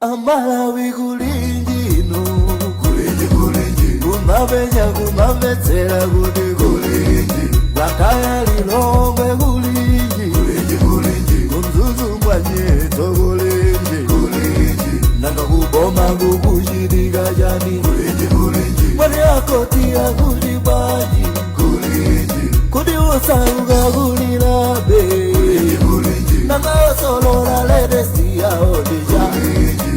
Amalawi kulinji inu? Kulinji, kulinji? Kumapenya kumamvetsera kuti kulinji? Blantyre, Lilongwe kulinji? Kulinji, kulinji? KuMzuzu mbwanyetso kulinji? Kulinji? Nanga kuboma kukuchitika chani? Kulinji, kulinji? Mwani akoti akuti bwanji? Kulinji? Kuti osauka kulilabe? Kulinji? Nanga osolola latest yawo ndija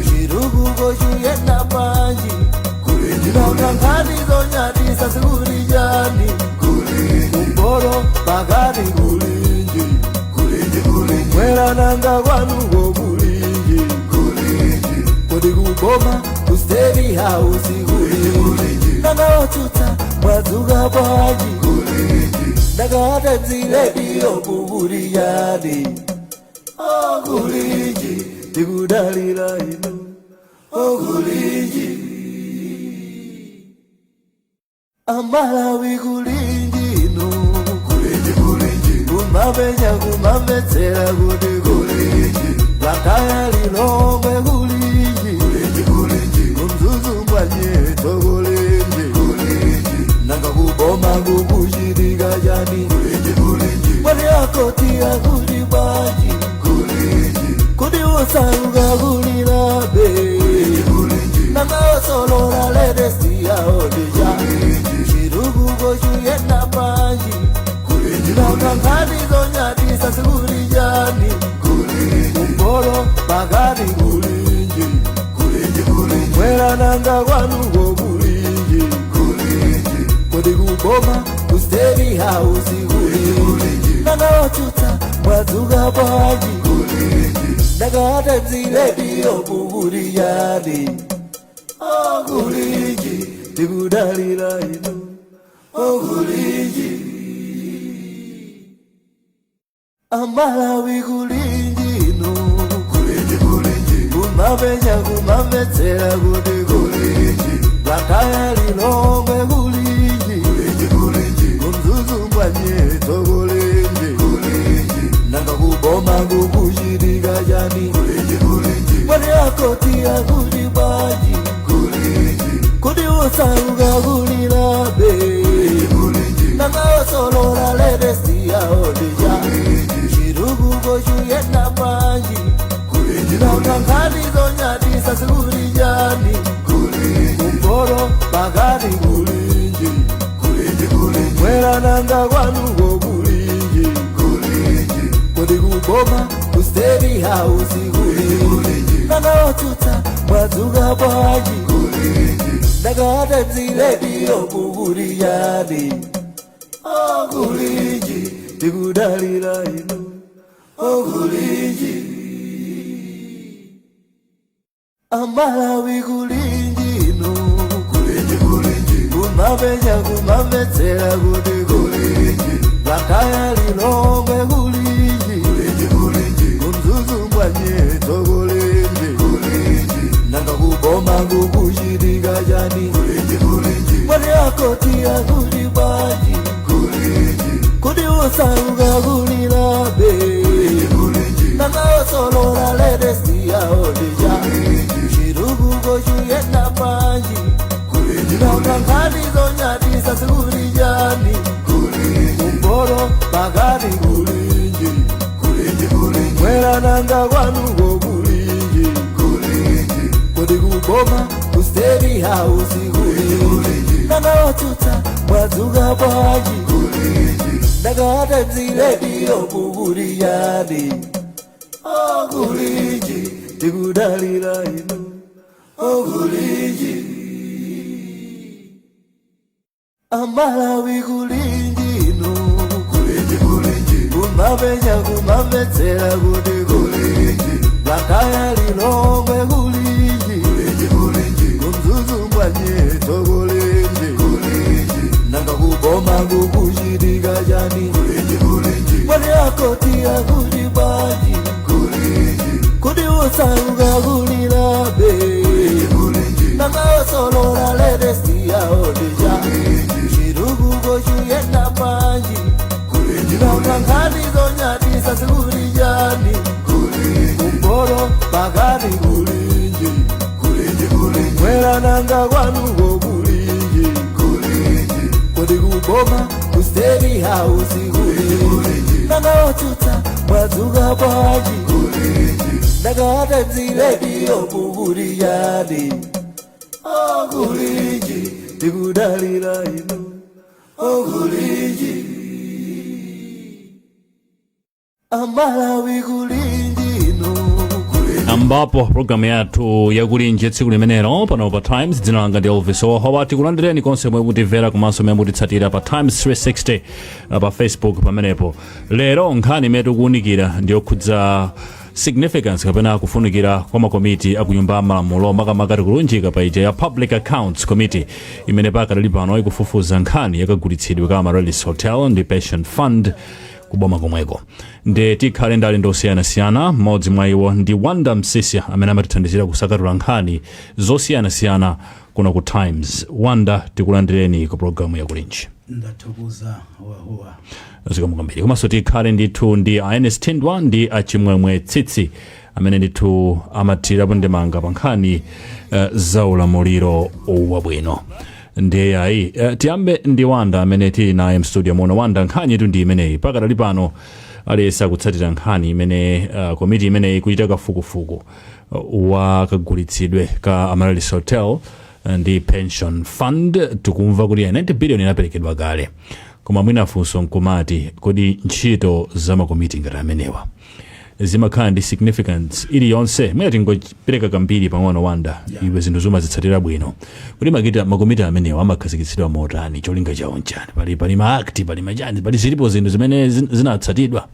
chitukuko chuyenda panji? Nanga nkhani zonyadisa zikuli chani? Kumbolo pakati kulinji? Mwera nanga kwanuko kulinji? Kodi kuboma ku State House kulinji? Nanga otsutsa mwadzuka bwanji? Nanga Times Radio kukuli chani? Okulinji, tikudalira inu, okulinji. Amalawi kulinji inu? Kulinji, kulinji? Kumapenya kumamvetsera kuti kulinji? Blantyre, Lilongwe kulinji? Kulinji, kulinji? KuMzuzu mbwanyetso kulinji? Kulinji? Nanga kuboma kukuchitika chani? Kulinji, kulinji? Mwani akoti akuti bwanji? Kulinji? Kuti osauka kulilabe? Nanga osolola latest yawo ndija chitukuko chuyenda panji? Nanga nkhani zonyadisa zikuli chani? Kumbolo pakati kulinji? Mwera nanga kwanuko kulinji? Kodi kuboma ku State House kulinji? Nanga otsutsa mwadzuka bwanji? Nanga Times Radio kukuli chani? Okulinji, tikudalira inu, okulinji. Amalawi kulinji inu? Kulinji, kulinji? Kumapenya kumamvetsera kuti kulinji? Blantyre, Lilongwe kulinji? Kulinji, kulinji? KuMzuzu mbwanyetso kulinji? Kulinji? Nanga kuboma kukuchitika chani? Kulinji, kulinji? Mwani akoti akuti bwanji? Kulinji? Kuti osauka kulilabe? Nanga osolola latest yawo ndija chitukuko chuyenda panji? Nanga nkhani zonyadisa zikuli chani? Kumbolo pakati kulinji? Mwera nanga kwanuko kulinji? Kodi kuboma ku State House kulinji? Nanga otsutsa mwadzuka bwanji? Nanga Times Radio kukuli chani? Okulinji, tikudalira inu, okulinji. Amalawi kulinji inu? Kulinji, kulinji? Kumapenya kumamvetsera kuti kulinji? Blantyre, Lilongwe kulinji? Kulinji, kulinji? KuMzuzu mbwanyetso kulinji? Kulinji? Nanga kuboma kukuchitika chani? Kulinji, kulinji? Mwani akoti akuti bwanji? Kulinji? Kuti osauka kulilabe? Nanga osolola latest yawo ndija chitukuko chuyenda panji? Nanga nkhani zonyadisa zikuli chani? Kumbolo pakati kulinji? Mwera nanga kwanuko kulinji? Kodi kuboma ku State House kulinji? Nanga otsutsa mwadzuka bwanji? Nanga Times Radio kukuli chani? Okulinji, tikudalira inu, okulinji. Amalawi kulinji inu? Kulinji, kulinji? Kumapenya kumamvetsera kuti kulinji? Blantyre, Lilongwe kulinji? Kulinji, kulinji? KuMzuzu mbwanyetso kulinji? Kulinji? Nanga kuboma kukuchitika chani? Kulinji, kulinji? Mwani akoti akuti bwanji? Kulinji? Kuti osauka kulilabe? Nanga osolola latest yawo ndija chitukuko chuyenda panji? Nanga nkhani zonyadisa zikuli chani? Kumbolo pakati kulinji? Koma ku State House kulinji? Nanga otsutsa mwadzuka bwanji? Nanga a Times Radio mukuti chani? Oh, kulinji, tikudalira inu. Oh, kulinji, Amalawi, kulinji inu. Ambapo programu yathu yakulinji tsiku limenelo pano pa Times. Dzina langa ndi Elvis Ohowa. Tikulandireni konse mwe mutimvera komanso mwe mutitsatira pa Times 360 pa Facebook pamenepo. Lero nkhani imene tikuwunikira ndiyokhudza significance kapena kufunikira kwa makomiti akunyumba ya malamulo, makamaka tikulunjika pa ija ya Public Accounts Committee imene pakadali pano ikufufuza nkhani yakagulitsidwe ka Amaryllis Hotel ndi Pension Fund kuboma komweko. Nde tikhale ndi alendo osiyanasiyana. Mmodzi mwa iwo ndi Wanda Msisia amene amatithandizira kusakatula nkhani zosiyanasiyana kuno ku Times. Wanda, tikulandireni ku programu yakulinji. Ndathokoza, Wahowa. Zikomo kwambiri. Komanso tikhale ndithu ndi Ernest Thindwa ndi Achimwemwe Tsitsi amene ndithu amathirapo ndemanga pa nkhani za ulamuliro wabwino. Ndiye ayi, tiyambe ndi Wanda amene tili naye mstudio muno. Wanda, nkhani yetu ndi imeneyi. Pakadali pano aliyense akutsatira nkhani imene komiti imeneyi ikuchita kafukufuku wa kagulitsidwe ka Amaryllis Hotel ndi Pension Fund. Tikumva kuti 90 billion inaperekedwa kale, koma mwina funso nkumati, kodi ntchito za makomiti ngati amenewa zimakhala ndi significance iliyonse? Mwina tingopereka kambiri pang'ono, Wanda. Iwe zinthu zomazitsatira bwino, kuti makomiti amenewa amakhazikitsidwa motani? Cholinga chawo nchani? Pali ma act, pali machani, pali zilipo zinthu zimene zinatsatidwa?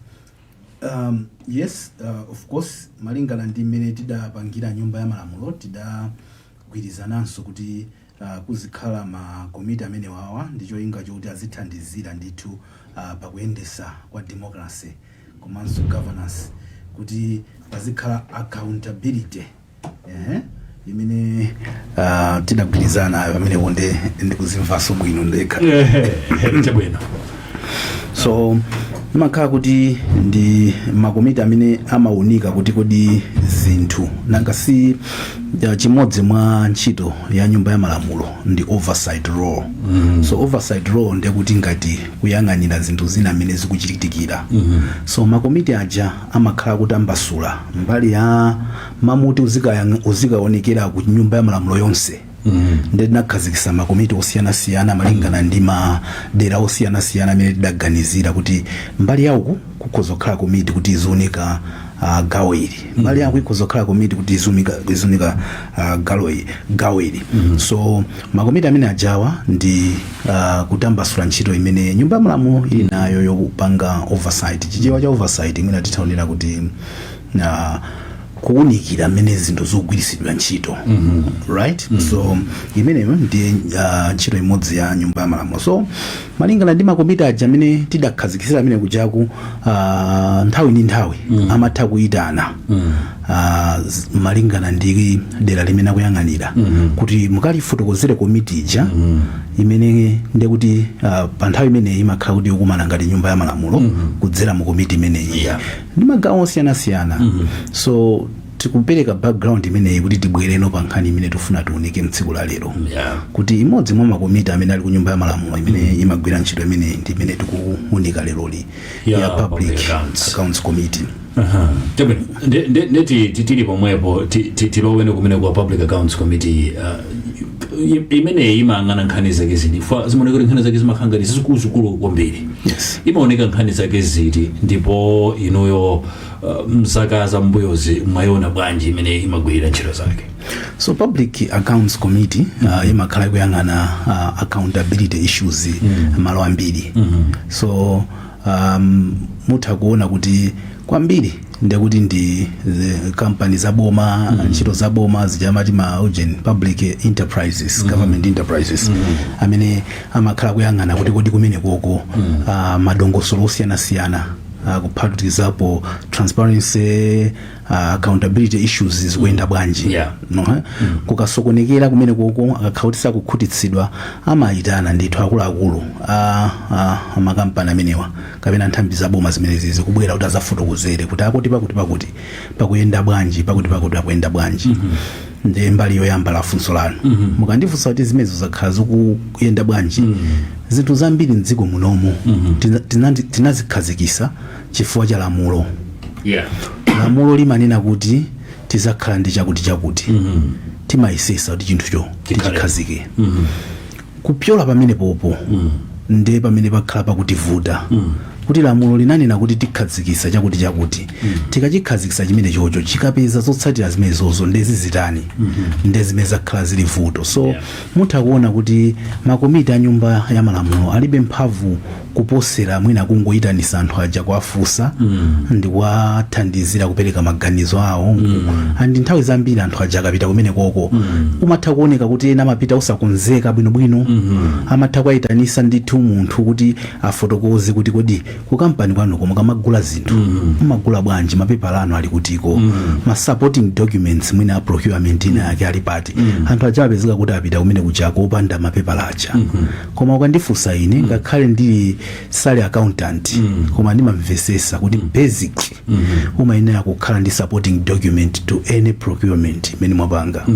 Yes, of course, malingana ndi mmene tidapangira Nyumba ya Malamulo, tidagwirizananso kuti kuzikhala makomiti amenewawa ndi cholinga chokuti azithandizira ndithu pakuyendesa kwa democracy komanso governance, kuti pazikhala accountability, imene tidagwirizana pamenepo. Nde ndikuzimvanso bwino ndekha. Chabwino. So imakhala kuti ndi makomiti amene amaunika kuti kodi zinthu, nanga si chimodzi mwa ntchito ya Nyumba ya Malamulo ndi oversight role. So oversight role ndekuti ngati kuyang'anira zinthu zina amene zikuchitikira. So makomiti aja amakhala kuti ambasula mbali ya mamuti uzikaonekera ku Nyumba ya Malamulo yonse. Ndi tinakhazikitsa makomiti osiyanasiyana malingana ndi madera osiyanasiyana amene tidaganizira kuti mbali yauku kukhoza kukhala komiti kuti iziunika gawo ili, mbali yaku ikhoza kukhala komiti kuti iziunika gawo ili. So makomiti amene ajawa ndi kutambasula ntchito imene Nyumba ya Malamulo ili nayo yopanga oversight. Chichewa cha oversight imene tithaonera kuti kuwunikira mmene zinthu zikugwiritsidwa ntchito, right? So imeneyo ndi ntchito imodzi ya Nyumba ya Malamulo. So malingana ndi makomiti aja amene tidakhazikitsira amene kujaku, nthawi ndi nthawi amatha kuyitana malingana ndi dera limene akuyang'anira kuti mukalifotokozere komiti ija, imene ndekuti pa nthawi imeneyi imakhala kuti ikumana ngati Nyumba ya Malamulo kudzera mu komiti imeneyi ndi magawo osiyanasiyana. So tikupereka background imeneyi kuti tibwereno pa nkhani imene tifuna tiunike mtsiku la lero, kuti imodzi mwa makomiti amene ali ku Nyumba ya Malamulo imene imagwira ntchito imeneyi ndi imene tikuunika leroli, ya Public Public Accounts. Accounts Committee. Chabwino. Ndeti tili pomwepo, tilowene kumene kwa Public Accounts Committee. Imeneyi imayang'ana nkhani zake ziti? Fa zimaoneka kuti nkhani zake zimakhala ngati zizikuluzikulu kwambiri. Yes. Imaoneka nkhani zake ziti, ndipo inuyo mzaka za mbuyozi mwayiona bwanji imene imagwirira ntchito zake? So Public Accounts Committee imakhala ikuyang'ana accountability issues malo ambiri. So mutha kuona kuti kwambiri ndekuti ndi the company zaboma, ntchito zaboma zijamati ma urgent public enterprises, government enterprises, amene amakhala kuyang'ana kuti kodi kumene koko madongosolo osiyanasiyana, kuphatikizapo transparency, accountability issues zikuyenda bwanji. No, eh? Kukasokonekera kumene koko, akakhala kuti sakukhutitsidwa, amayitana ndithu akuluakulu a makampani amenewa kapena nthambi zaboma zimenezi zikubwera kuti azafotokozere kuti akuti pakuti pakuti pakuyenda bwanji, pakuti pakuti akuyenda bwanji. Ndiye mbali yoyamba la funso lanu, mukandifunsa kuti zimenezo zakhala zikuyenda bwanji, zinthu zambiri mdziko munomu tinazikhazikisa chifukwa cha lamulo. Lamulo limanena kuti tizakhala ndi chakuti chakuti, timayesesa kuti chinthucho Chikhale. tichikhazike. Kupyola pamene popo ndiye pamene pakhala pakutivuta, kuti lamulo linanena kuti tikhazikisa chakuti chakuti, tikachikhazikisa chimene chocho chikapeza zotsatira zimene zozo ndezi zitani, ndezi zimene zakhala zili vuto. So mutha kuona kuti makomiti a nyumba ya malamulo alibe mphamvu kuposera mwina kungoyitanisa anthu aja, kuwafunsa ndi kuwathandizira kupereka maganizo awo. And nthawi zambiri anthu aja akapita kumene koko, umatha kuoneka kuti ena amapita usakonzeka bwinobwino. Amatha kuwayitanisa ndithu munthu kuti afotokoze kuti kodi ku kampani kwanuko mukamagula zinthu mumagula bwanji, mapepala anu ali kutiko, ma supporting documents mwina a procurement ina yake ali pati. Anthu aja apezeka kuti apita kumene kuchako opanda mapepala aja. Koma ukandifunsa ine, ngakhale ndili sali accountant, koma ndimamvesesa kuti basic umayenera kukhala ndi supporting document to any procurement imene mwapanga.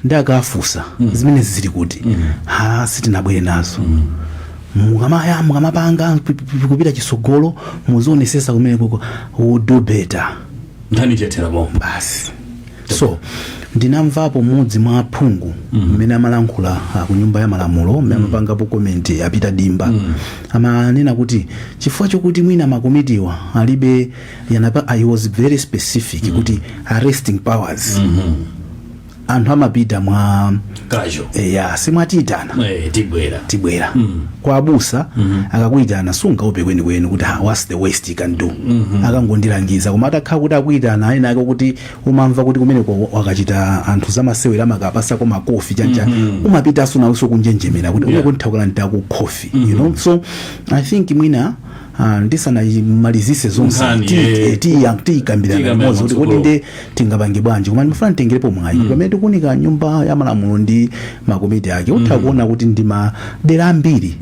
Ndi akafunsa zimene zili kuti, ha, sitinabwere nazo. Mukamaya mukamapanga kupita chisogolo, muzionesesa kumene koko, will do better. Nkhani chethera pomwe. Basi. So ndinamvapo mmodzi mwa aphungu mmene amalankhula ku nyumba ya malamulo, mmene amapangapo comment apita Dimba, amanena kuti chifukwa chokuti mwina makomitiwa alibe yanapa, I was very specific kuti arresting powers, anthu amapita mwa kacho. Ya, simwatiyitana, tibwera. Tibwera. Kwa abusa akakuyitana sungaope kwenikweni kuti, "Ah, what's the worst he can do? Akangondilangiza." Koma atakhala kuti akuyitana ena ake kuti umamva kuti kumeneko wakachita anthu zamasewera, amakapasako makofi chancha, umapitanso nawonso kunjenjemera kuti umeko nthakula ntaku khofi. So I think mwina ndisanamalizise zonse, Nkhani, tiyikambirana Tiyikambirana limodzi kuti kodi matsogolo. nde tingapange bwanji. Koma ndimafuna nditengerepo mwayi pamene tikuunika nyumba ya malamulo ndi makomiti ake. Utha kuona kuti ndi madera ambiri,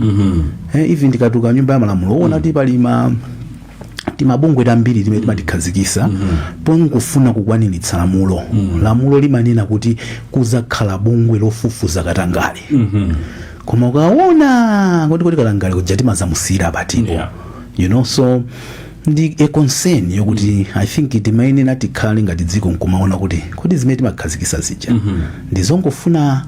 even ndikatuka nyumba ya malamulo, uona kuti pali ma timabungwe tambiri timene timatikhazikisa pongofuna kukwaniritsa lamulo. Lamulo limanena kuti kuzakhala bungwe lofufuza katangale, koma ukaona kuti katangale kuja timazamusira patipo. So ndi a concern yokuti I think timayenera tikhale ngati dziko nkumaona kuti kodi zimene timakhazikisa zija ndizongofuna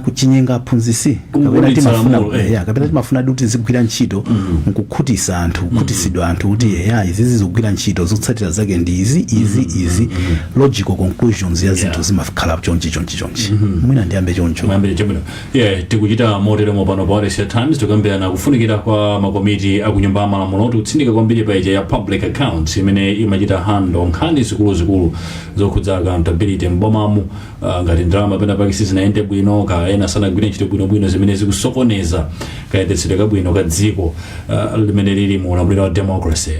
kuchinyenga aphunzisi kapena Kungulitsa timafuna lamulo, eh. Yeah, kapena timafuna kuti zigwira ntchito nkukhutisa anthu, kukhutisidwa anthu kuti eya, izizi zikugwira ntchito, zotsatira zake ndi izi, izi, izi, logical conclusions ya zinthu zimakhala chonchi, chonchi, chonchi. Mwina ndiyambe choncho. Mayambire, chabwino. Yeah, tikuchita moteremo pano pa Wailesi Times, tikambirana kufunikira kwa makomiti akunyumba ya malamulo. Tikutsindika kwambiri pa ija ya public accounts imene imachita handle nkhani zikuluzikulu zokhudza accountability m'bomamu, ngati ndalama pena pake sizinayende bwino, ka ena sanagwire ntchito bwinobwino, zimene zikusokoneza kayendetsedwe kabwino ka dziko limene lili mu ulamuliro wa democracy.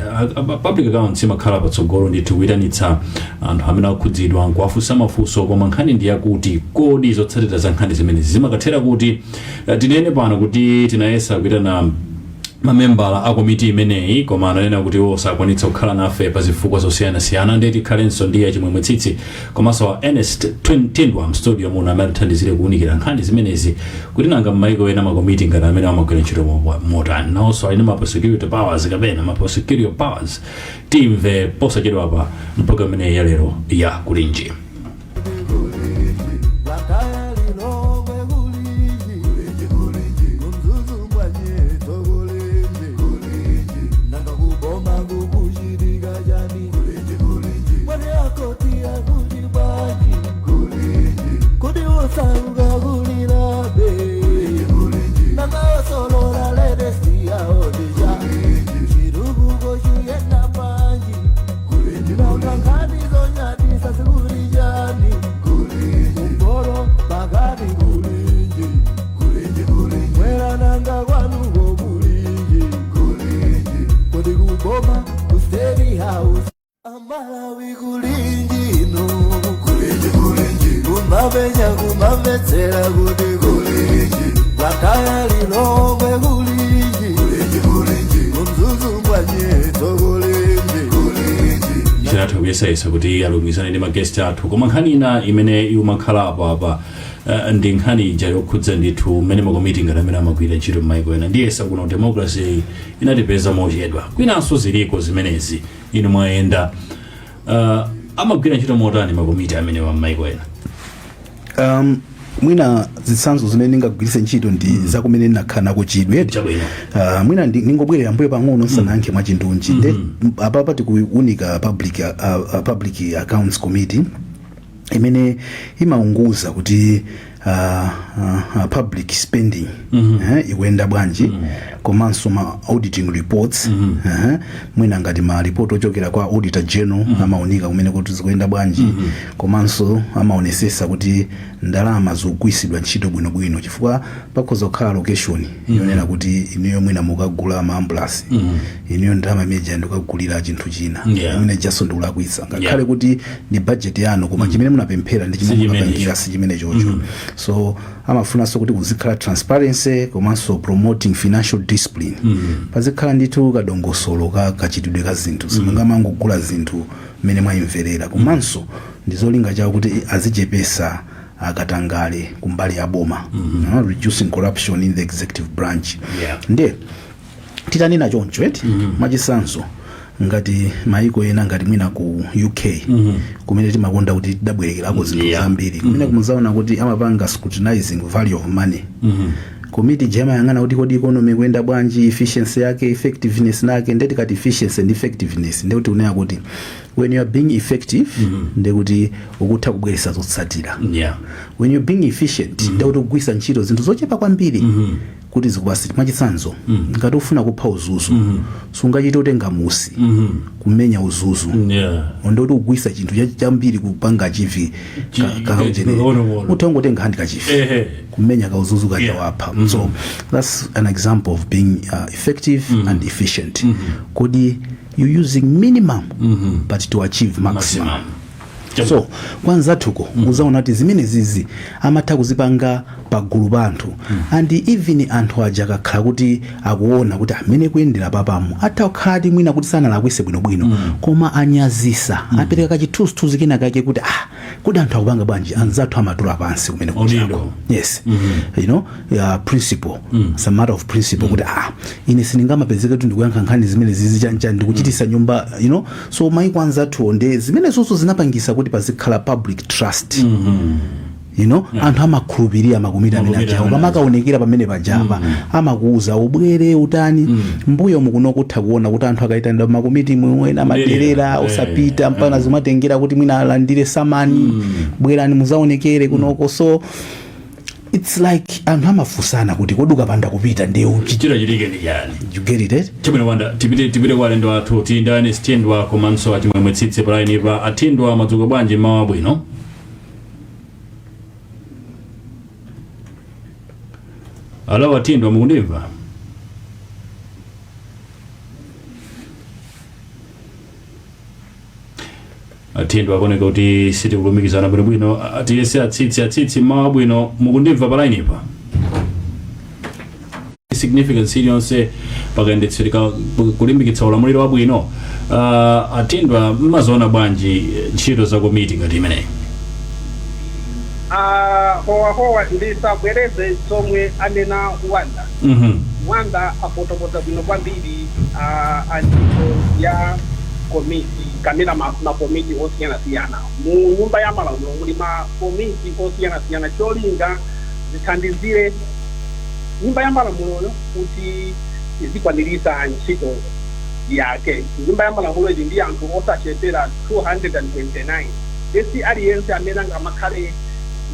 Public accounts imakhala patsogolo ndithu kuyitanitsa anthu amene akhudzidwa nkuwafunsa mafunso. Koma nkhani ndi yakuti kodi zotsatira za nkhani zimenezi zimakathera kuti? Tinene pano kuti tinayesa kuyitana mamembala a komiti imeneyi, koma ananena kuti iwo sakwanitsa kukhala nafe pa zifukwa zosiyanasiyana. Ndiye tikhalenso ndi Achimwemwe Tsitsi komanso a Ernest Tindwa mstudio muno amene atithandizire kuwunikira nkhani zimenezi, kuti nanga m'maiko ena makomiti ngati amene amagwira ntchito motani, nawonso ali ndi ma prosecutor powers kapena ma prosecutorial powers? Timve posachedwapa mpulogalamu imeneyi ya lero ya Kulinji. Blantyre, Lilongwe kulinji, kuMzuzu Mwanyeto kulinji, nanga kuboma kukuchitika chani? Mwani akoti akuti bwanji? Kodi osauka kulilabe? Nanga osolola latest yaodija chitukuko chiyenda bwanji? Nanga nkhani zonyadisa zikuli chani? Kumporo pakati kulinji, mwera nanga kwanuko kulinji? Kodi kuboma ku State House Amalawi kulinji ino? Kumapenya kumamvetsera kuti kulinji, Blantyre, Lilongwe kulinji, kuMzuzu Mwanyeto kulinji. Tinatha kuyesa. akuyesayesa kuti alumikizane ndi maguest athu, koma nkhani ina imene ikumakhala apo apa ndi nkhani ija yokhudza ndithu mmene makomiti ngati amene amagwira ntchito m'maiko ena. Ndiyesa kuno democracy inatipeza mochedwa, kwinanso ziliko zimenezi. Inu mwayenda, amagwira ntchito motani makomiti amenewa m'maiko ena? Mwina zitsanzo zimene ndingagwiritse ntchito ndi zakumene ndinakhala nako chidwi. Chabwino. Mwina ndingobwerera mbuyo pang'ono nsanayankhe mwachindunji. Nde apapa tikuunika public Accounts Committee imene imaunguza kuti public spending ikuyenda bwanji, komanso ma auditing reports, mwina ngati ma report ochokera kwa Auditor General, amaunika kumene kuti zikuyenda bwanji, komanso amaonesesa kuti ndalama zikugwiritsidwa ntchito bwinobwino, chifukwa pakhoza kukhala allocation yonena kuti inuyo mwina mukagula ma ambulance, inuyo ndalama imeneja ndikagulira chinthu china, imene jaso ndikulakwitsa, ngakhale kuti ndi budget yanu, koma chimene munapemphera ndi chimene Si chimenecho. mukapangira si chimene chocho. So amafunanso kuti kuzikhala transparency komanso promoting financial discipline. Pazikhala ndithu kadongosolo ka kachitidwe ka zinthu, simungamangogula zinthu mmene mwayimverera. Komanso ndi zolinga chawo kuti azichepesa akatangale kumbali ya boma, reducing corruption in the executive branch. Ndiye titanena choncho eti, mwachitsanzo ngati maiko ena ngati mwina ku UK, kumene timakonda kuti tidabwerekerako zinthu zambiri, kumene muzaona kuti amapanga scrutinizing value of money. Komiti ija imayang'ana kuti kodi economy ikuyenda bwanji, efficiency yake, effectiveness nake. Ndiye tikati efficiency and effectiveness, ndiye kuti unena kuti when you are being effective, ndiye kuti ukutha kubweretsa zotsatira. When you're being efficient, ndiye kuti ukugwiritsa ntchito zinthu zochepa kwambiri kuti zikupatse. Mwachitsanzo, ngati ufuna kupha uzuzu, sungachite kutenga musi kumenya uzuzu. Ndiye kuti ukugwiritsa chinthu chambiri kupanga chivi. Kaono. Utha ungotenga handkerchief kumenya kauzuzu kaja, wapha. So that's an example of being effective and efficient. Kodi you using minimum but to achieve maximum. Maximum. So kwanzathuko uzaona kuti zimene zizi amatha kuzipanga pagulu pa anthu, and even anthu aja akakhala kuti akuona kuti amene kuyendera papamu, atha kukhala ati mwina kuti sanalakwise bwinobwino, koma anyazisa, apereka kachithunzithunzi kena kake kuti ah, kodi anthu akupanga bwanji? Anzathu amatula pansi kumene Udindo. kuchako. Yes, principle, it's a matter of principle kuti ah, ine sindingamapezeke kuti ndikuyankha nkhani zimene zizi chanchani, ndikuchitisa nyumba. So maiko anzathuwo nde zimene zonso zinapangisa kuti pazikhala public trust. Anthu amakhulupirira makomiti amene Makomiti ajawo. amene. Pamakaonekera pamene pajapa, amakuuza ubwere utani. Mbuyo mukuno kutha kuona kuti anthu akaitanidwa makomiti mwena amaderera, usapita, mpaka zimatengera kuti mwina alandire samani, bwerani muzaonekere kunoko. So it's like anthu amafunsana kuti kodi ukapanda kupita ndiye uchi Chitachitike ndi chani? You get it, eh? Chabwino Wanda, tipite kwa alendo athu. Tili ndi Ernest Thindwa komanso Achimwemwe Tsitsi pa line pa. Athindwa, madzuka bwanji? Mawa bwino. Alo, Athindwa, mukundimva? Athindwa akuoneka kuti sitikulumikizana bwinobwino. Tiyese Atsitsi. Atsitsi, mawa bwino, mukundimva pa line pa? Significance iliyonse pakayendetsedwe kulimbikitsa ulamuliro wabwino. Athindwa, mmaziona bwanji ntchito za komiti ngati imeneyi? Ah, howahowa, ndisabwereze zomwe anena Wanda. Wanda afotokoza bwino kwambiri antchito ya komiti kamena makomiti osiyanasiyana mu Nyumba ya Malamulo. Muli makomiti osiyanasiyana, cholinga zithandizire Nyumba ya Malamuloyo kuti izikwanirisa ntchito yake. Nyumba ya Malamulo ili ndi anthu osachepera 229. Si aliyense amene angamakhale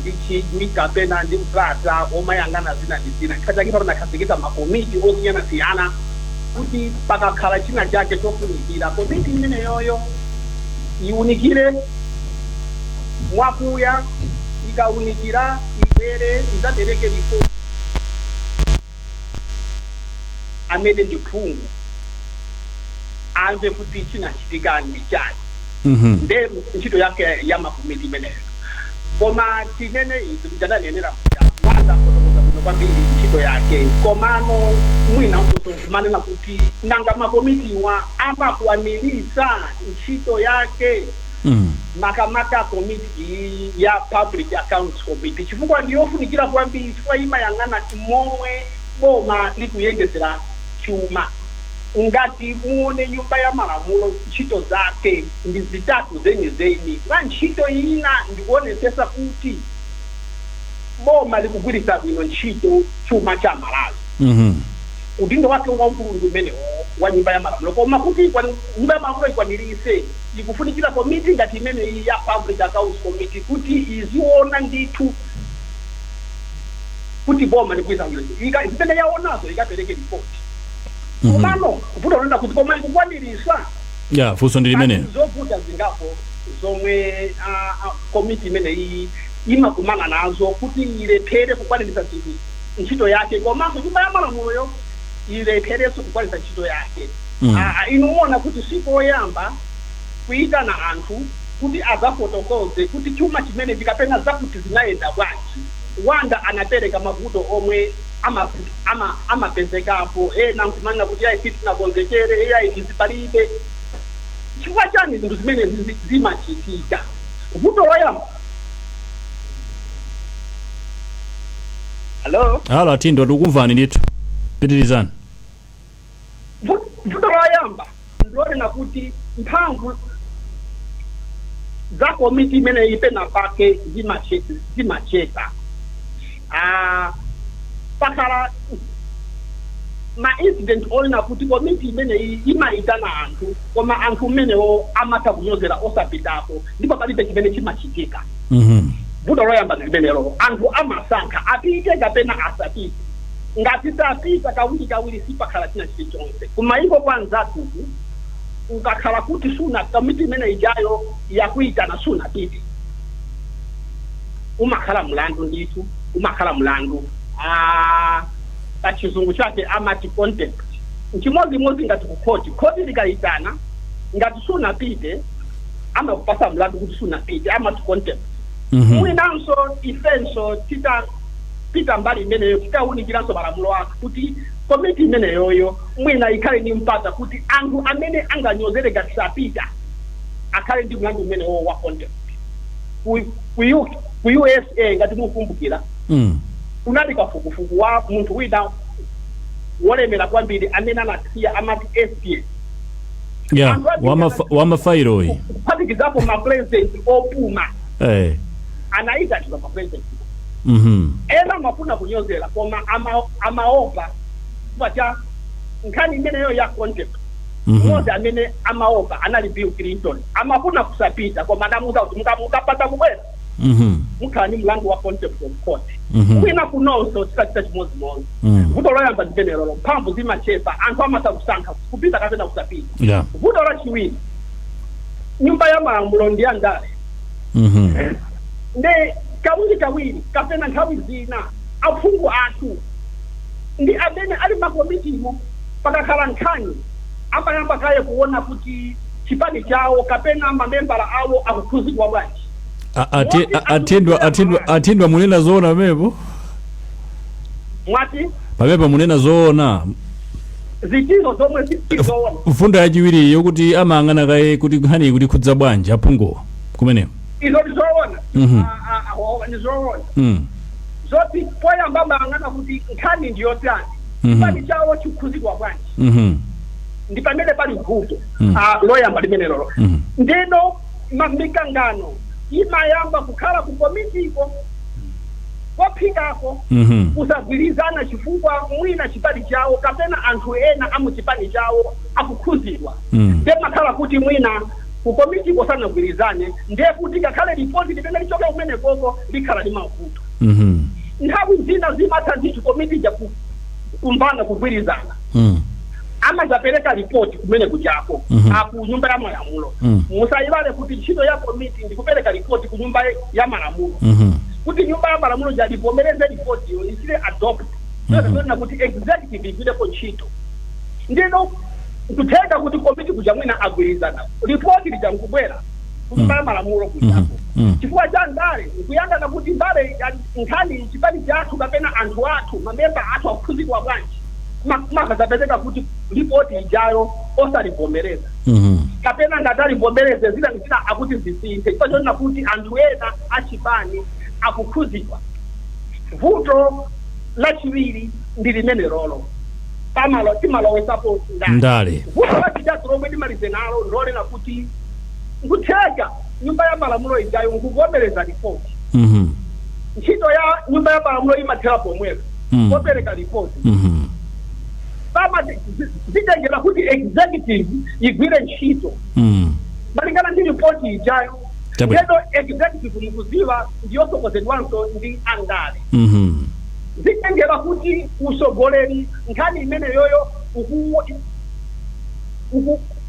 ndi chidwi kapena ndi mpata omayang'ana zina ndi zina. Chifukwa chake panakhazikitsa makomiti osiyanasiyana kuti pakakhala china chake chofunikira, komiti imeneyoyo iwunikire mwakuya. Ikawunikira, ibwere idzapereke ripoti. Amene ndi phungu amve kuti chinachitika ndi chani. Nde ntchito yake ya makomiti imeneyo. Koma tinene izi kuti adanenera muja Wanda afotokoza bwino kwambiri ntchito yake. Komano mwina kumanena kuti nanga makomitiwa amakwanirisa ntchito yake? Makamaka komiti iyi ya Public Accounts Committee, chifukwa ndiyofunikira kwambiri, chifukwa imayang'ana momwe boma likuyendetsera chuma. Ngati muone Nyumba ya Malamulo, ntchito zake ndi zitatu zenizeni. Mwa ntchito ina ndikuonetsetsa kuti boma likugwiritsa bwino ntchito chuma cha Malawi. Udindo wake waukulu ndi umenewo wa Nyumba ya Malamulo. Koma kuti Nyumba ya Malamulo ikwanirise, ikufunikira komiti ngati imeneyi ya Public Accounts Committee kuti iziona ndithu kuti boma likugwiritsa bwino. Zimene yaonazo ikapereke ripoti. Komano kuvuta unena kuti koma ikukwanirisa? Ya, funso ndi limene. Pali zovuta zingapo zomwe komiti imeneyi imakumana nazo kuti ilephere kukwanirisa zinthu, ntchito yake, komanso Nyumba ya Malamuloyo ilepherenso kukwanirisa ntchito yake. Inu muona kuti sikoyamba kuyitana anthu kuti adzafotokoze kuti chuma chimene chikapena zakuti zinayenda bwanji. Wanda anapereka mavuto omwe amapezekapo. Ena nkumanena kuti ayi, sitinakonzekere, ayi, izi palibe. Chifukwa chani zinthu zimene zimachitika? Vuto loyamba, hello? Halo, Athindwa, tikumvani ndithu, pitirizani. Vuto loyamba ndilonena kuti mphamvu za komiti imeneyi pena pake zimachepa. Pakhala ma incident onena kuti komiti imeneyi imayitana anthu, koma anthu mmenewo amatha kunyozera osapitapo, ndipo palibe chimene chimachitika. Vuto loyamba ndi limenelo: anthu amasankha apite kapena asapite. Ngati sapita, kawiri kawiri sipakhala china chilichonse. Kumayiko kwa anzathuku, ukakhala kuti suna komiti imene ijayo yakuyitana, sunapite, umakhala mlandu ndithu, umakhala mlandu. Pa Chizungu chake amati contempt. Nchimodzimodzi ngati ku khoti. Khoti likayitana, ngati sunapite, amakupasa mlandu kuti sunapite, amati contempt. Mwinanso ifenso titapita mbali imeneyo, titawunikiranso malamulo athu kuti komiti imeneyoyo mwina ikhale ndi mpata kuti anthu amene anganyozere ngati sapita akhale ndi mlandu umenewo wa contempt. Ku USA, ngati mukumbukira, kunali kafukufuku wa munthu wina wolemera kwambiri amene anasiya, amati SBA. Ya, wamafairoyi. Kuphatikizapo mapresident opuma anayitanidwa mapresident. Ena amafuna kunyozera, koma amaopa chifukwa cha nkhani imeneyo ya contempt. Mmodzi amene amaopa anali Bill Clinton. Amafuna kusapita, koma anamuuza kuti mukapanda kubwera, mukhala ndi mlandu wa contempt of court. Kwina kunonso tikachita chimodzimodzi. Vuto loyamba ndimenelolo: mphamvu zimachepa, anthu amatha kusankha kupita kapena kusapita. Vuto lachiwiri, Nyumba ya Malamulo ndi ya ndale. Nde kawiri kawiri kapena nthawi zina aphungu athu ndi amene ali makomitimo, pakakhala nkhani amayamba kaye kuona kuti chipani chawo kapena mamembala awo akukhuzidwa bwanji. Athindwa, Athindwa, Athindwa, munena zoona pamenepo? Mwati? Pamenepo munena zoona? Zitizo zomwe sizoona? Mfundo yachiwiri yokuti amayang'ana kaye kuti nkhani kuti khudza bwanji aphunguwa kumeneko. Izo ndizoona. Ndizoona zoti poyamba amayang'ana kuti nkhani ndiyotani, chipani chawo chikukhuzidwa bwanji. Ndi pamene pali vuto. Loyamba limenelolo. Ndeno mikangano imayamba kukhala ku komitiko kophikako, kusagwirizana chifukwa mwina chipani chawo kapena anthu ena amuchipani chawo akukhuzidwa. Nde makhala kuti mwina ku komitiko sanagwirizane, ndiye kuti ngakhale ripoti limene lichoke kumenekoko likhala ndi mavuto. Nthawi zina zimatha ndithu komiti ija kumvana, kugwirizana, amazapereka ripoti kumene kuchako aku Nyumba ya Malamulo. Musayiwale kuti ntchito ya komiti ndi kupereka ripoti ku Nyumba ya Malamulo, kuti Nyumba ya Malamulo jalivomereze ripotiyo, ichite adopt, mm kuti executive igwirepo ntchito. Ndino nkutheka kuti komiti kuja mwina agwirizana, ripoti lija nkubwera ku Nyumba ya Malamulo kujako, chifukwa cha ndale, nkuyang'ana kuti ndale nkhani chipani chathu kapena anthu athu, mamemba athu akukhuzidwa bwanji, makazapezeka kuti ripoti ijayo osalivomereza. Kapena ngati alivomereze, zina ndi zina akuti zisinthe chifukwa chonena kuti anthu ena achipani akukhuzidwa. Vuto lachiwiri ndi limene lolo pamalo timalowesapo ndale. Ndale. Vuto lachitatu lomwe ndimalize nalo ndolena kuti nkutheka Nyumba ya Malamulo ijayo nkuvomereza ripoti. Ntchito ya Nyumba ya Malamulo imathera pomwepo popereka ripoti. Pama zitengera kuti executive igwire ntchito malingana ndi ripoti ijayo. Ndeno executive, mukuziwa, ndiyosokozedwanso ndi andale. Zitengera kuti usogoleri nkhani imeneyoyo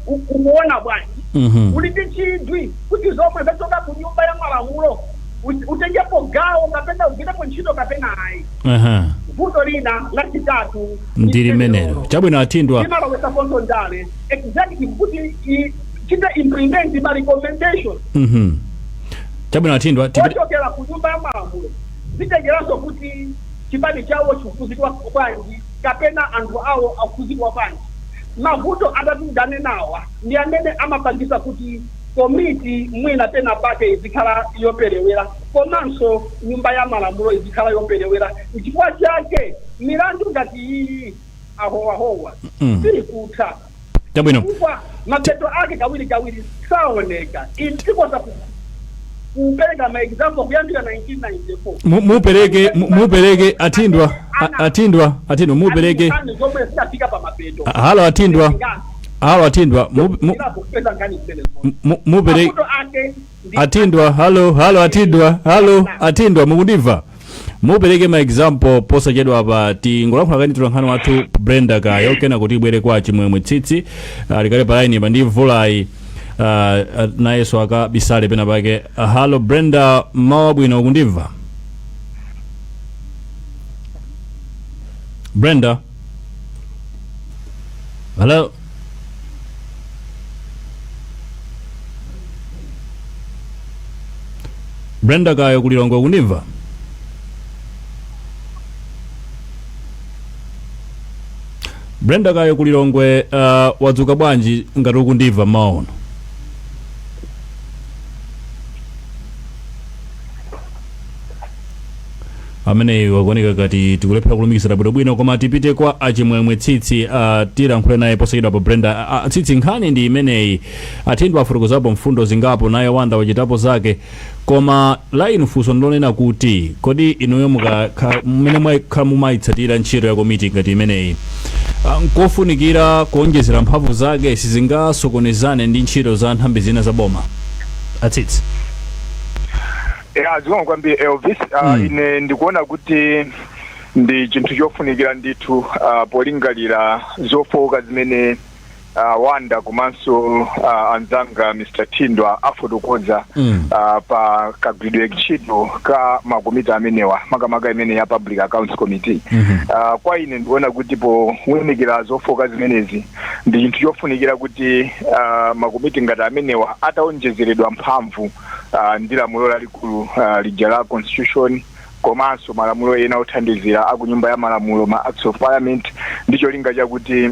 ukuona bwanji, uli ndi chidwi kuti zomwe zachoka ku Nyumba ya Malamulo utengepo gawo kapena ugwirepo ntchito kapena ayi. Vuto lina lachitatu ndi limenelo. Chabwino, Athindwa. Imalowesaponso ndale executive kuti ichite implement ma recommendation Chabwino, Athindwa, ochokera ku Nyumba ya Malamulo. Zitengeranso kuti chipani chawo chikuzidwa bwanji kapena anthu awo akuzidwa bwanji. Mavuto atatu ndanenawa ndi amene amapangisa kuti komiti mwina pena pake izikhala yoperewera, komanso Nyumba ya Malamulo izikhala yoperewera. Nchifukwa chake milandu ngati iyi, ahowahowa, siikutha chifukwa mapeto ake kawiri kawiri saoneka. Tikoza kupereka ma example kuyambira 1994. Mupereke, Athindwa, Athindwa, Athindwa, mupereke. Nkhani zomwe zidafika pa mapeto. Halo, Athindwa, halo, Athindwa, kupeza nkhani zimenezo. Mupereke. Mavuto ake ndi Athindwa, halo, halo, Athindwa, halo, Athindwa, mukundimva? Mupereke ma example posachedwa pa. Tingolankhula kani tolankhani wathu Brenda Kayo, kena kuti ibwere kwa Chimwemwe Tsitsi alikale pa line pa ndi mvulayi, nayenso akabisale pena pake. Halo Brenda, mawa bwino, ukundimva Brenda? Hello, Brenda Kayo kulilongwe, ukundimva? Brenda Kayo kulilongwe, wadzuka bwanji ngati ukundimva maono? Ameneyi wakuoneka ngati tikulephera kulumikizana bwinobwino, koma tipite kwa Achimwemwe Tsitsi, tilankhule naye posachedwa pa. Brenda, Tsitsi, nkhani ndi imeneyi. Athindwa afotokozapo mfundo zingapo, naye Wanda wachitapo zake, koma la inu funso ndilonena kuti kodi inuyo mmene mwakhala mumayitsatira ntchito ya komiti ngati imeneyi, nkofunikira kuonjezera mphamvu zake? Sizingasokonezane ndi ntchito za nthambi zina za boma, Atsitsi? Ya, zikomo kwambiri, Elvis. Ine ndikuona kuti ndi chinthu chofunikira ndithu, polingalira zofowoka zimene Wanda komanso anzanga Mr Thindwa afotokoza pa kagwiridwe ntchito ka makomiti amenewa, makamaka imene ya Public Accounts Committee. Kwa ine ndikuona kuti powunikira zofowoka zimenezi, ndi chinthu chofunikira kuti makomiti ngati amenewa ataonjezeredwa mphamvu ndi lamulo lalikulu lija la Constitution komanso malamulo ena othandizira aku Nyumba ya Malamulo, ma Acts of Parliament, ndi cholinga chakuti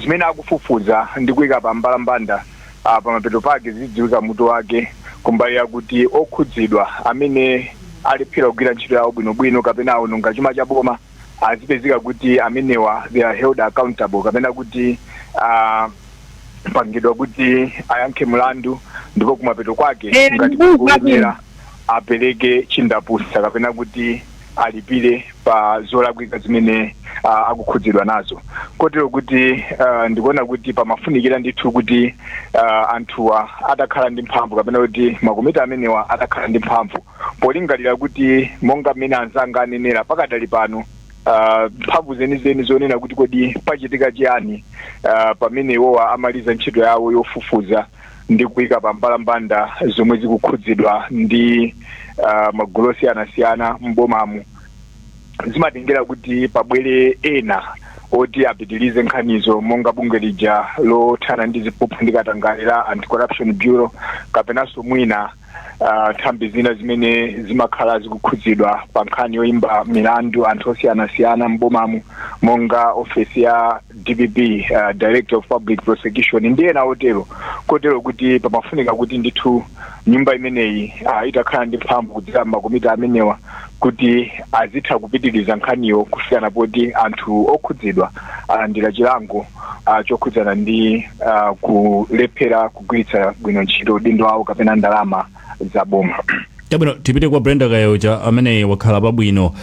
zimene akufufuza ndi kuyika pa mbalambanda, pamapeto pake zidziwika mutu wake, kumbali yakuti okhudzidwa amene alephera kugwira ntchito yawo bwinobwino kapena awononga chuma cha boma azipezeka kuti amenewa they are held accountable kapena kuti pangidwa kuti ayankhe mlandu, ndipo kumapeto kwake ngati kuyenera apereke chindapusa kapena kuti alipire pa zolakwika zimene akukhudzidwa nazo. Kotero kuti ndikuona kuti pamafunikira ndithu kuti anthuwa atakhala ndi mphamvu kapena kuti makomiti amenewa atakhala ndi mphamvu, polingalira kuti monga mmene anzanga anenera, pakadali pano mphamvu zenizeni zonena kuti kodi pachitika chiyani pamene iwowa amaliza ntchito yawo yofufuza ndi kuyika pa mbalambanda zomwe zikukhudzidwa ndi magulu osiyanasiyana m'bomamu, zimatengera kuti pabwere ena oti apitirize nkhanizo, monga bungwe lija lothana ndi ziphuphu ndi katangale la Anti-Corruption Bureau, kapenanso mwina nthambi zina zimene zimakhala zikukhudzidwa pa nkhani yoyimba milandu anthu osiyanasiyana m'bomamu, monga ofesi ya DPP, Director of Public Prosecution, ndi ena otero, kotero kuti pamafunika kuti ndithu nyumba imeneyi itakhala ndi mphamvu kudzera makomiti amenewa kuti azitha kupitiriza nkhaniyo kufikana poti anthu okhudzidwa alandira chilango chokhudzana ndi kulephera kugwiritsa bwino ntchito udindo wawo kapena ndalama za boma. Chabwino, tipite kwa Brenda Kayocha amene wakhala pabwino,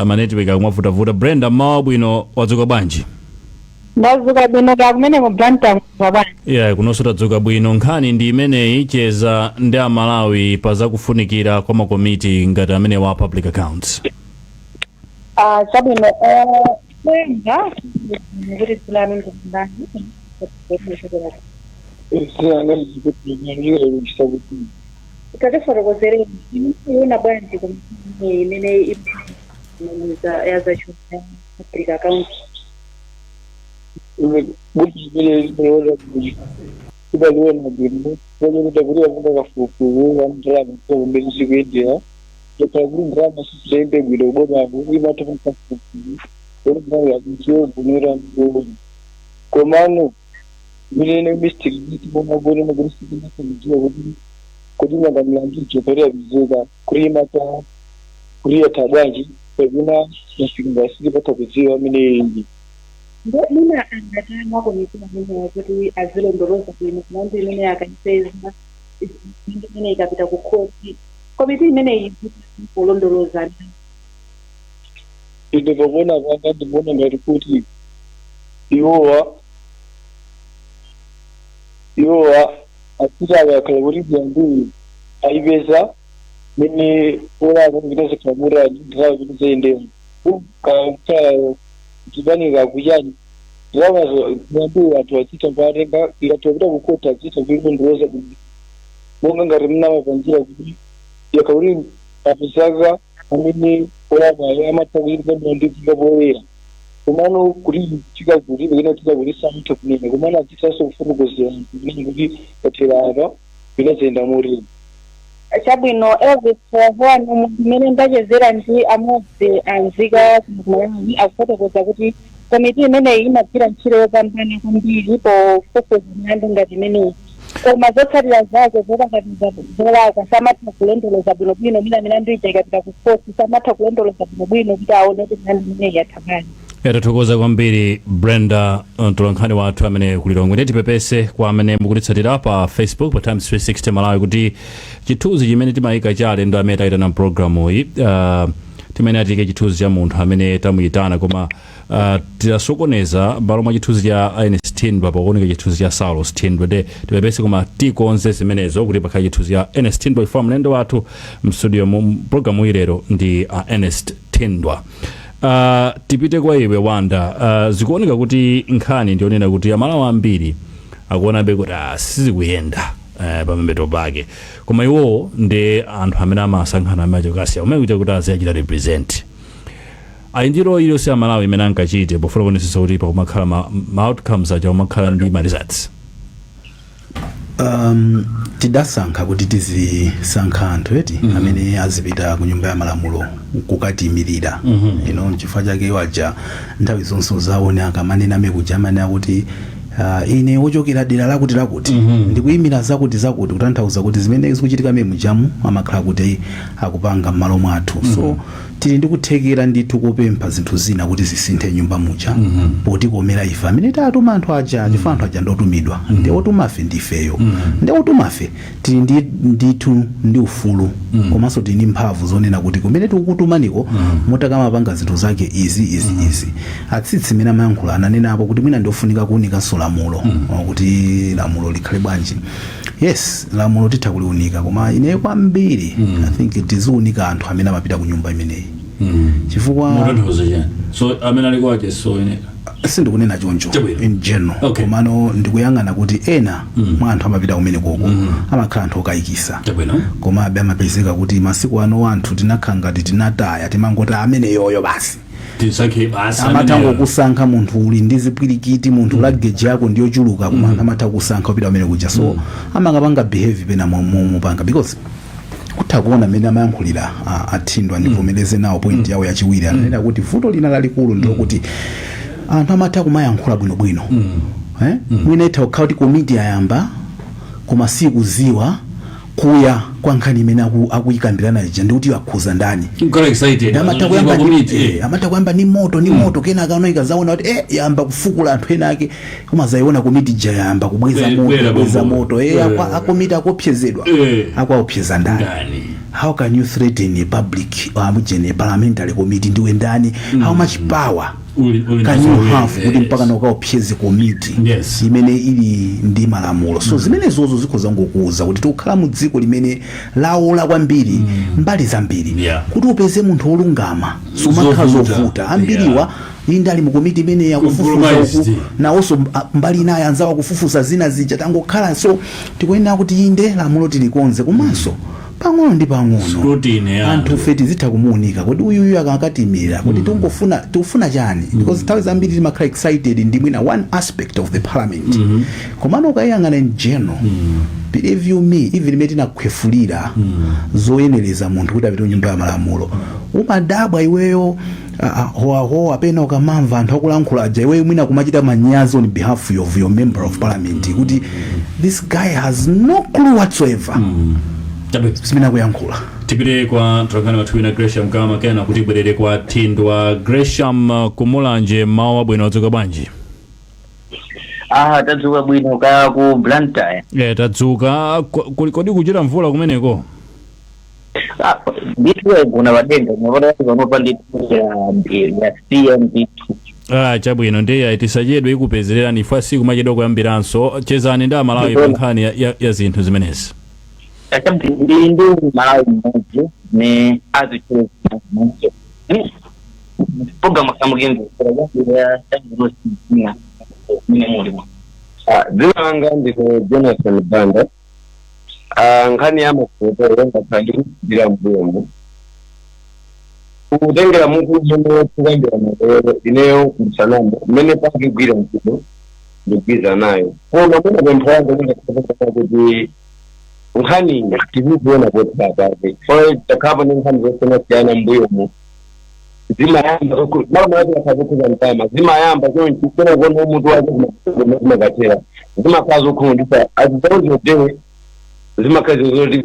ma network akumavutavuta. Brenda, mmawa bwino, wadzuka bwanji? Ndadzuka bwino, ka kumene ku Blantyre bwanji? Yeah, kunonso tadzuka bwino. Nkhani ndi imeneyi, cheza ndi Amalawi pa zakufunikira kwa makomiti ngati amene wa Public Accounts. Ah, chabwino. Kuyamba kuti dzina lanu ndi ndani? Zilanga. Tatifotokozereni, iona bwanji komiti imene yazachuma, Public Account? Kuti imene imaona kuti idaliona bwino kuti kuti yapanga kafukufuku wa ndalama kumene zikuyendera. Yakhala kuti ndalama siziyende bwino kubomako, imatha kafukufuku kuti ndalama yakuchiyogonera ndikuona. Komano imene mistake iti momabonena kuti sitinasanidziwa kuti nanga milandu ijopera yapezeka kuti imata kuti yatha bwanji kapena yafika ngasitipatha kudziwa amene ili. Ndo mwina angatama komiti amenewa kuti azilondoloza bwino milandu imene akayipeza, milandu imene ikapita ku khoti, komiti imeneyi kulondoloza? Ine pakuona panga ndikuona ngati kuti iwowa apita akakhala kuti milanduyi ayipeza mene olakwa kupita zikhala ndalama kuti zayendemo kakhala chipanika kuchani ndalamazo. Milanduyi anthu achita kuatenga, ikatha kupita ku khoti achita kuilondoloza bwino, monga ngati mnamapangira kuti yakhala kuti apezaka amene olakwayo amatha kuyipa milandu ifika poyera. Komano kuti fika kuti pekena fika kuti samatha kunena, komano achitsanso kufotokozera anthu kunena kuti kathera apa pinazayenda motere. Chabwino, Elvis Wanu, mmene ndachezera ndi amodzi anzika kuMalawi akufotokoza kuti komiti imeneyi imagwira ntchito yopambana kwambiri pofufuza milandu ngati imeneyi, koma zotsatira zake zokakamiza zolakwa samatha kulondoloza bwinobwino. Mina milandu ija ikapita ku khoti samatha kulondoloza bwinobwino kuti aone kuti milandu imeneyi yatha bwanji. Tathokoza kwambiri Brenda, mtolankhani wathu amene kulilongwe. Ndiye tipepese kwa amene mukutitsatira pa Facebook pa Times 360 Malawi kuti chithunzi chimene timayika cha alendo amene tayitana mpulogalamu iyi, timene atiyike chithunzi cha munthu amene tamuyitana, koma tidasokoneza. M'malo mwa chithunzi cha Ernest Thindwa pakuoneka chithunzi cha Saulos Thindwa. Nde tipepese, koma tikonze zimenezo kuti pakhale chithunzi cha Ernest Thindwa ifo mlendo wathu mstudio mu programu iyi lero ndi Ernest Thindwa. Tipite kwa iwe Wanda. Zikuoneka kuti nkhani ndionena kuti Amalawi ambiri akuonabe kuti sizikuyenda pamembeto pake, koma iwowo ndi anthu amene amasankhana amachokasiya kumene kuja kuti aziyachita represent. Ali ndi role iliyonse Amalawi imene ankachite pofuna kuonetsetsa kuti pakumakhala ma outcomes aja, kumakhala ndi ma results? Tidasankha kuti tizisankha anthu eti amene azipita ku Nyumba ya Malamulo kukatiyimirira. Chifukwa chake waja nthawi zonse uzaone akamanena amekuja amanena kuti ine wochokera dera lakuti lakuti ndikuyimira zakuti zakuti, kutanthauza kuti zimene zikuchitika mene mujamu amakhala kuti akupanga m'malo mwathu. So tili ndi kuthekera ndithu kopempha zinthu zina kuti zisinthe nyumba muja potikomera ife amene tatuma anthu aja, chifukwa anthu aja ndotumidwa, ndi otumafe ndifeyo. Ndi otumafe tili ndi ndithu ndi ufulu komanso tili ndi mphamvu zonena kuti kumene tikukutumaniko mutakamapanga zinthu zake izi, izi, izi. Atsitsi imene amayankhula ananenapo kuti mwina ndiofunika kuwunikanso lamulo kuti lamulo likhale bwanji. Yes, lamulo titha kuliunika, koma ine kwambiri I think tiziunika anthu amene amapita ku nyumba imeneyi, chifukwa Mutanthauza chani? So amene ali kwache soyenera? Sindikunena choncho. Chabwino. In general. Komano ndikuyang'ana kuti ena mwa anthu amapita kumene koko amakhala anthu okayikisa. Komabe amapezeka kuti masiku ano anthu tinakhala ngati tinataya, timangoti amene yoyo basi. Tisankhe basi. Amatha ameneyo. Ngokusankha munthu uli ndi zipwirikiti, munthu luggage yako ndiyochuluka, koma anthu amatha kusankha kupita kumene kuja. So amakapanga behave pena mupanga because Kutha kuona mmene amayankhulira aThindwa, ndivomereze nawo point yawo yachiwiri. Ananena kuti vuto lina lalikulu ndilokuti anthu amatha kumayankhula bwinobwino, eh? Mwina itha kukhala kuti komiti yayamba koma sikuziwa kuya kwa nkhani imene akuyikambirana ija ndikuti akhuza ndani. Nkhala excited. Amatha kuyamba ni moto ni moto, kenaka ano ikazaona kuti yamba kufukula anthu ena ake, umazayiona komiti ija yamba kubweza moto, bwera kubweza bombo. moto, akomiti akopyezedwa. Akuopyeza ndani? Ndani? How can you threaten a public a parliamentary committee? Ndiwe ndani? How much power Uli can you nazo, have kuti mpaka naukaopyeze komiti imene ili ndi malamulo? So zimene zozo zikhoza ngokuuza kuti tikukhala mu dziko limene laola kwambiri mbali zambiri. Kuti upeze munthu wolungama sumakhala Zovuta. zovuta. Ambiriwa inde ali mu komiti imene yakufufuza Compromised. uku, nawonso mbali inayo anzawo akufufuza zina zija, tangokhala. So tikuyenera kuti inde lamulo tilikonze, komanso pang'ono ndi pang'ono Scrutiny ya anthu fe tizitha kumuunika kuti uyuyu akakatimira kuti tungofuna, tikufuna chani, because nthawi zambiri timakhala excited ndi mwina one aspect of the parliament, komano ukayiyang'ana in general, believe you me, even imene tinakhwefulira zoyenereza munthu kuti apite ku Nyumba ya Malamulo, umadabwa iweyo, howahowa pena ukamamva anthu akulankhula aja, iweyo mwina kumachita manyazi on behalf of your member of parliament kuti this guy has no clue whatsoever Chabwino. zimene akuyankhula. Tipite kwa mtolankhani wathu wina Gresham Gama, kena kuti ibwerere kwa Thindwa. Gresham, kumulanje, mawu abwino, wadzuka bwanji? Ah, tadzuka bwino ka ku Blantyre. Tadzuka. Kodi kuchita mvula kumeneko? Ah, ndithu yagona padenga mapata panopa ndithu ya cmp2. Ah, chabwino, ndiye tisachedwe, ikupezererani ife siku machedwa kuyambiranso. Chezani ndi Amalawi pa nkhani ya zinthu zimenezi. Ndili ndi Malawi mmodzi ne azitchule program samukimvesera mene muli. Dzina langa ndine Jonathan Banda. Nkhani ya mafoto yongakhala ndikudzira mbuyomu kutengera mukuno kukambira malero, ineyo msanamo mmene pakigwira ntchito ndikugwiza nayo, koma mwina pempho langa ndingakhala kuti nkhani tikuziona potsala pake fo takhapo ndi nkhani zosiyanasiyana mbuyomu, zimayamba malamulo akhala zokhuza mtama, zimayamba chonchi, kena kuona umutu wake zimakathera, zimakhala zokhumudwitsa. At the end of the day zimakhala zoti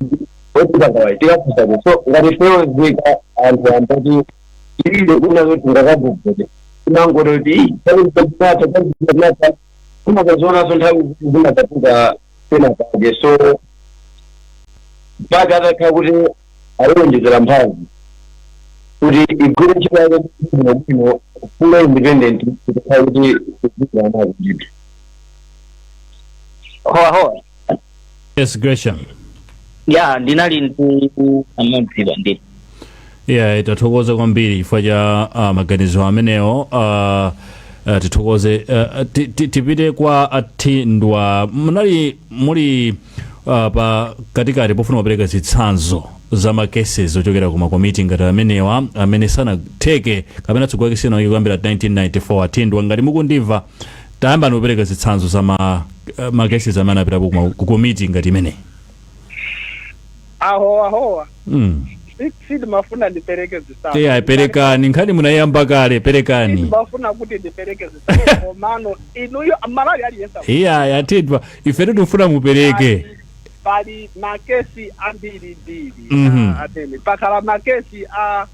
otikakawai tikafusapo. So ngati fewo zika anthu ambati ile kuna zoti ngakagugule timangoti kuti kumakazonaso nthawi zimakatuka pena pake. So pake atakhala kuti ayiwonjezera mphamvu kuti igwire ntchito yake bwinobwino, full independent, kutakhala kuti kugwira nazo ndithu. Howa howa. Yes, Gresham. Ya, ndinali ndi amodzi ndithu. Yeah, tathokoza kwambiri chifukwa cha maganizo amenewo. Tithokoze. Tipite kwa Athindwa. Munali muli pa katikati pofuna kupereka zitsanzo za ma cases ochokera ku makomiti ngati amenewa amene sanatheke kapena tsogolo lake sinaoneke kuyambira 1994. Athindwa, ngati mukundimva, tayamba ndikupereka zitsanzo za ma cases amene apitapo ku komiti ngati imeneyi. Ahowa ahowa. Sindimafuna ndipereke zitsanzo. Iya, perekani, nkhani munayamba kale, perekani. Sindimafuna kuti ndipereke zitsanzo, komano inuyo Malawi aliyense Iya, Athindwa, ife tikufuna mupereke. Pali ma case ambiri mbiri. Amene pakhala ma case a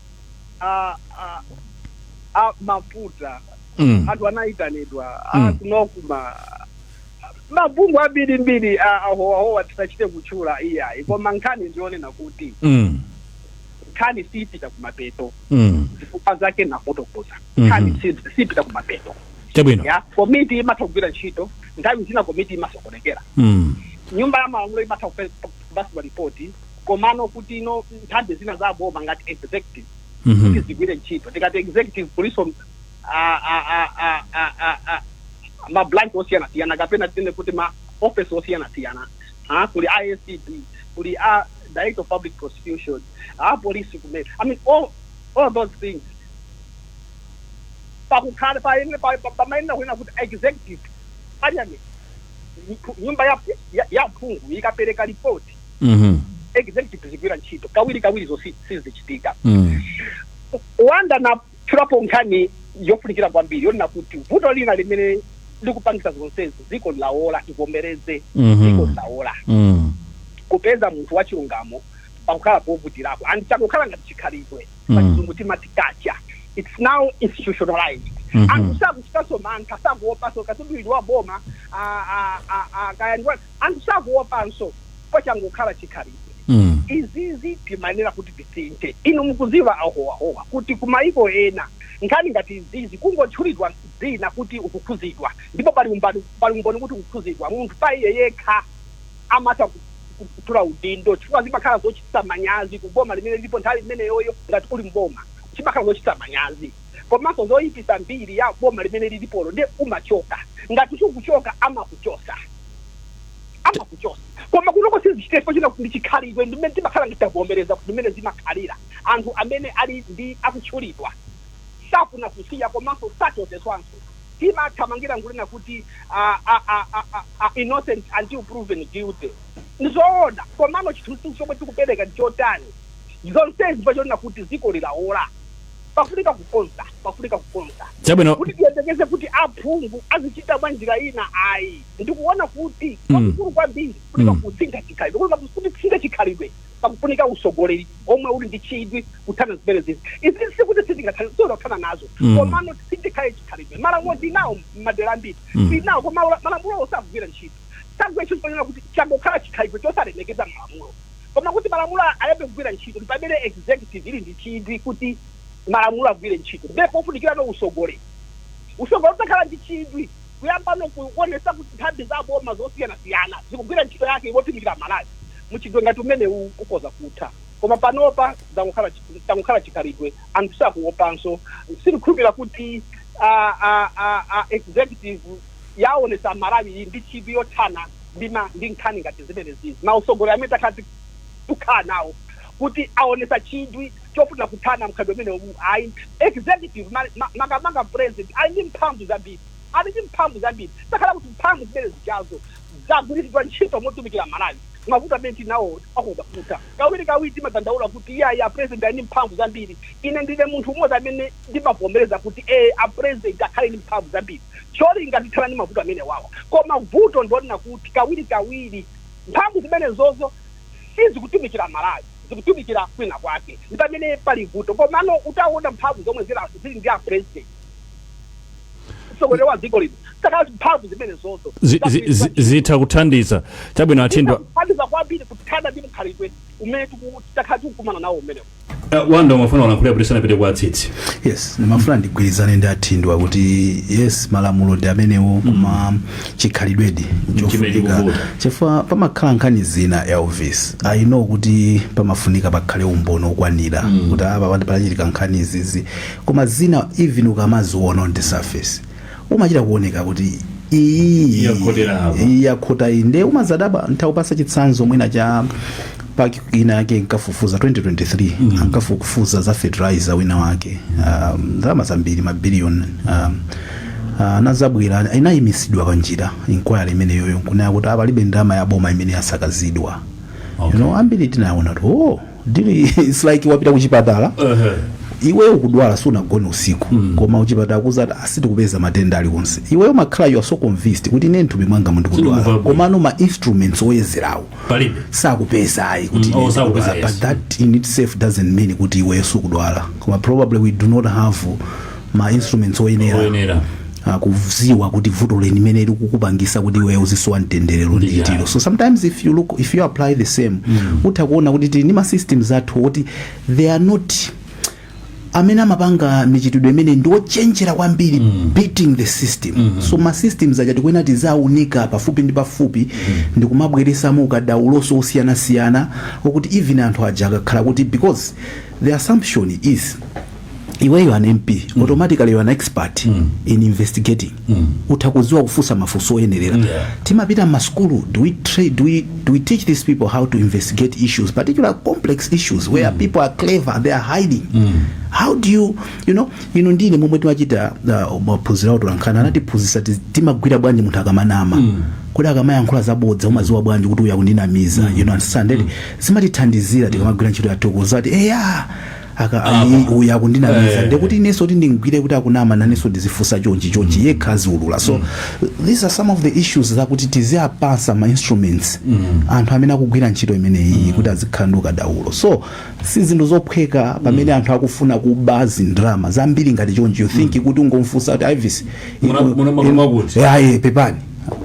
mafuta, anthu anayitanidwa a kunokuma mabungwe ambirimbiri ahowahowa, tisachite kutchula iyayi, koma nkhani ndionena kuti nkhani siyipita kumapeto. Zifukwa zake nafotokoza. Nkhani siyipita kumapeto. Chabwino. Ya, komiti imatha kugwira ntchito, nthawi zina komiti imasokonekera. Nyumba ya Malamulo imatha kupasidwa ripoti, komano kuti ino nthambi zina za boma ngati executive kuti zigwire ntchito, tikati executive kuliso ma branch osiyanasiyana, kapena tinene kuti ma office osiyanasiyana, kuli ACB, kuli a Director of Public Prosecution, a police kumene, I mean, all those things, pakukhala pamayenera kunena kuti executive, parliament, nyumba ya phungu ikapereka ripoti, Executive zigwira ntchito kawiri kawiri zo sizichitika. Wanda natchulapo nkhani yofunikira kwambiri yonena kuti vuto lina limene likupangisa zonsezi, dziko lawola, tivomereze, dziko lawola. Kupeza munthu wachilungamo pakukhala povutirako and chakukhala ngati chikhalidwe. Pachizungu timati culture. It's now institutionalized. Anthu sakuchitanso mantha, sakuopanso kasubiri wa boma, kaya anthu sakuopanso, pachangokhala chikhalidwe. Izizi timayenera kuti tisinthe. Inu mukuziva, ahowahowa, kuti kumayiko ena nkhani ngati izizi, kungotchulidwa dzina kuti ukukhuzidwa ndipo pali umboni kuti ukukhuzidwa, munthu pa iye yekha amatha kutula udindo, chifukwa zimakhala zochititsa manyazi kuboma limene lilipo nthawi imeneyoyo. Ngati uli mboma, chimakhala zochititsa manyazi komanso zoyipisa mbiri ya boma limene lilipolo, ndiye umachoka. Ngati sukuchoka, amakuchosa, amakuchosa. Koma kunoko sizichite chifukwa china ndi chikhalidwe ndimene timakhala ngitavomereza kuti ndimene zimakhalira. Anthu amene ali ndi akutchulidwa safuna kusiya, komanso sachoteswanso. Timathamangira nkunena kuti innocent until proven guilty. Ndizoona, komano chithunzithunzi chomwe tikupereka ndi chotani? Zonsezi pachonena kuti dziko lilawola, pafunika kukonza, pafunika kukonza. Kuti tiyembekeze kuti aphungu azichita mwa njira ina, ayi. Ndikuona kuti kwakukulu kwambiri kufunika kusintha chikhalidwe. Kuti kusintha chikhalidwe, pakufunika usogoleri omwe uli ndi chidwi kuthana zimene zizi. Izi sikuti sitingathane, kuthana nazo, komano sindikhale chikhalidwe. Malamulo tinawo m'madera ambiri, tinawo, koma malamulo osagwira ntchito, sagwira ntchito panena kuti changokhala chikhalidwe chosalemekeza malamulo. Koma kuti malamulo ayambe kugwira ntchito, ndi pamene executive ili ndi chidwi kuti malamulo agwire ntchito. Ndipo pofunikirano usogoleri, usogoleri utakhala ndi chidwi kuyambano kuonesa kuti nthambi za boma zosiyanasiyana zikugwira ntchito yake yotumikira Malawi, muchidwe ngati umenewu ukoza kutha. Koma panopa zangokhala chikhalidwe, anthu sakuopanso. Sindikukhulupirira kuti executive yaonesa Malawi iyi ndi chidwi yothana ndi nkhani ngati zimene zizi. Mausogoleri amene takhala tukhala nawo kuti aonesa chidwi chofuna kuthana mkhalidwe umene ayi. Executive, makamaka president, ali ndi mphamvu zambiri, ali ndi mphamvu zambiri. Takhala kuti mphamvu zimene zichazo zagwiritsidwa ntchito motumikira Malawi, mavuto amene tinawo akhoza kutha. Kawiri kawiri timadandaula kuti iya, a president ali ndi mphamvu zambiri. Ine ndine munthu umodzi amene ndimavomereza kuti a president akhale ndi mphamvu zambiri, cholinga tithana ndi mavuto amene wawa. Koma vuto ndionena kuti kawiri kawiri mphamvu zimene zozo sizikutumikira Malawi, zikutumikira kwina kwake. Ndi pamene pali vuto. Komano utaona mphamvu zomwe zili ndi a president, mtsogoleri wa dziko lino, takhala mphamvu zimene zozo Zitha kuthandiza. Chabwino, Athindwa. Kuthandiza kwambiri kuthana ndi mkhalidwe umene takhala tikukumana nawo umenewo. Wanda, umafuna ulankhulira kuti sanapite kwa Tsitsi? Yes, ndimafuna ndigwirizane ndi Athindwa kuti yes, malamulo ndi amenewo, koma chikhalidwedi chimene chofunika chikuvuta. Chifukwa pamakhala nkhani zina, Elvis, I know kuti pamafunika pakhale umboni okwanira kuti apa panachitika nkhani izizi, koma zina even ukamaziona on the surface, umachita kuoneka kuti iyi Yakhotera apa. Iyi yakhota iyi. Nde umazadaba. Nthakupasa chitsanzo mwina cha PAC ina yake nkafufuza 2023, ankafufuza za fertilizer wina wake, ndalama zambiri, mabiliyoni, anazabwera inayimisidwa panjira inquiry imeneyoyo nkunena kuti apalibe ndalama ya boma imene yasakazidwa. Ambiri tinaona kuti, oh, dili it's like wapita kuchipatala, iwe ukudwala, sunagone usiku, koma kuchipatala kuzati asitikupeza matenda aliwonse. Iweyo makhala you are so convinced kuti ine mthupi mwanga mundikudwala, Sindikubva bwino. Komano ma instruments oyezerawo palibe, sakupeza ayi kuti Oh, ine sakupeza, ndikudwala. yes. But that in itself doesn't mean kuti iweyo sukudwala, koma probably we do not have ma instruments oyenera oyenera kuziwa kuti vuto limene likukupangisa kuti iweyo uzisowa mtenderero Ndi ndi litiro. So sometimes if you look, if you apply the same, utha kuona kuti tili ndi ma systems athu kuti they are not, amene amapanga michitidwe imene ndi ochenjera kwambiri, beating the system. So ma systems aja tikuena tizaunika pafupi ndi pafupi ndi kumabweresamo ukadauloso osiyanasiyana okuti even anthu aja akakhala kuti, because the assumption is Iweyo an MP, automatically you are an expert in investigating. Utha kudziwa kufunsa mafunso oyenerera. Timapita m'masukulu, do we teach these people how to investigate issues, particular complex issues where people are clever, they are hiding? How do you you know inu ndine momwe timachita maphunziro a utolankhani, anatiphunzitsa timagwira bwanji munthu akamanama, kuti akamayankhula zabodza umadziwa bwanji kuti uyu akundinamiza, you know understand? Zimatithandizira tikamagwira ntchito yathu kuzati eya, aka uyu akundinamiza, ndekuti inenso kuti ndingwire kuti akunama, nanenso ndizifunsa chonchi chonchi, yekha aziulula. So these are some of the issues zakuti tiziapasa ma instruments anthu amene akugwira ntchito imeneyi kuti azikhala ndi ukadaulo. So si zinthu zophweka pamene anthu akufuna kuba zindalama zambiri ngati chonchi. You think kuti ungomfunsa kuti, "Ivis, Muna- ayi, pepani."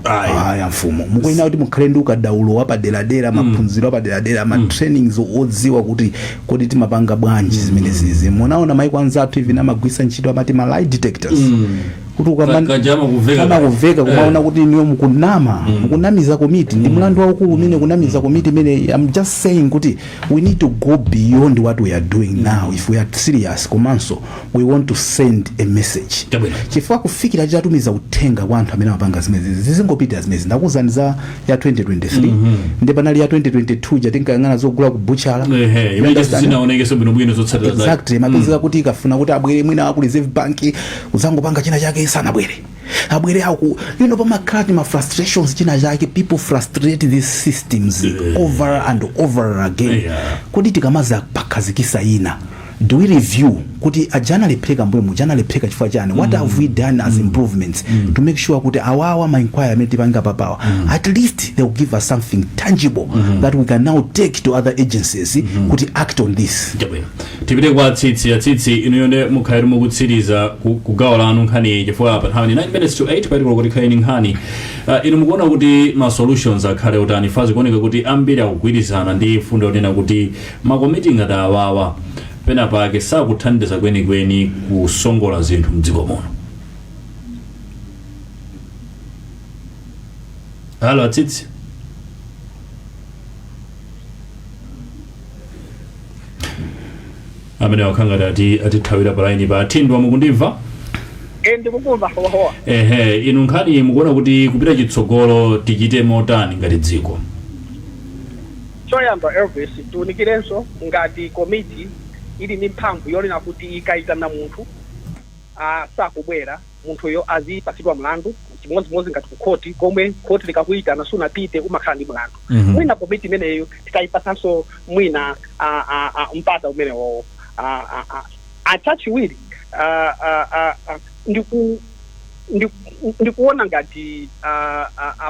Ayi. Aya mfumu, mukuyenera kuti mukhale ndi ukadaulo wapaderadera, maphunziro apaderadera, ma trainings odziwa kuti kodi timapanga bwanji zimene zizi. Munaona maiko anzathu even amagwisa ntchito amati ma lie detectors, kuti Kaja amakuveka. Amakuveka, kumaona kuti niyo mukunama, mukunamiza komiti. Ndi mlandu waukulu umene kunamiza komiti imene. I'm just saying kuti we need to go beyond what we are doing now if we are serious, komanso we want to send a message. Chabwino. Chifukwa kufikira titatumiza uthenga kwa anthu amene amapanga zimenezi, zizingopita zimenezi. Ndakuwuzani za ya 2023, ndi panali ya 2022 jatinkayang'ana zogula ku butchala. Ehe, imene zinaonekenso bwinobwino zotsatira zake. Exactly. Mapezeka kuti ikafuna kuti abwere mwina aku Reserve Bank uzangopanga china chake, sanabwere, abwere aku pamakhala ti ma frustrations, china chake. People frustrate these systems over and over again. Kuti tikamaza pakhazikisa ina, do we review kuti aja analepheka mbuye muja analepheka chifukwa chani? What have we done as improvements to make sure kuti awawa ma inquiry amene tipanga papawa, at least they will give us something tangible that we can now take to other agencies kuti act on this? Chabwino, tipite kwa Tsitsi. Atsitsi, inuyo nde mukhale mukutsiriza kugawo lanu nkhani, chifukwa apa nthawi ni 9 minutes to 8, paitikulo kuti khaleni nkhani. Inu mukuona kuti ma solutions akhale otani? Fazi kuoneka kuti ambiri akugwirizana ndi fundo yonena kuti makomiti ngati awawa pena pake sakuthandiza kwenikweni kusongola zinthu mdziko muno. Halo, Atsitsi? Amene wakhangati atithawira pa line pa. Athindwa, mukundimva? E, ndikukumva, howahowa. Ehe, inu nkhani mukuona kuti kupita chitsogolo tichite motani ngati dziko? Choyamba, Elvis, tiwunikirenso ngati komiti ili ndi mphamvu yonena kuti ikayitana munthu sakubwera, munthuyo azipatsidwa mlandu, chimodzimodzi ngati ku khoti komwe khoti likakuyitana sunapite umakhala ndi mlandu. Mwina komiti imeneyo tikayipatsanso mwina mpata umenewowo. Chachiwiri, ndikuona ngati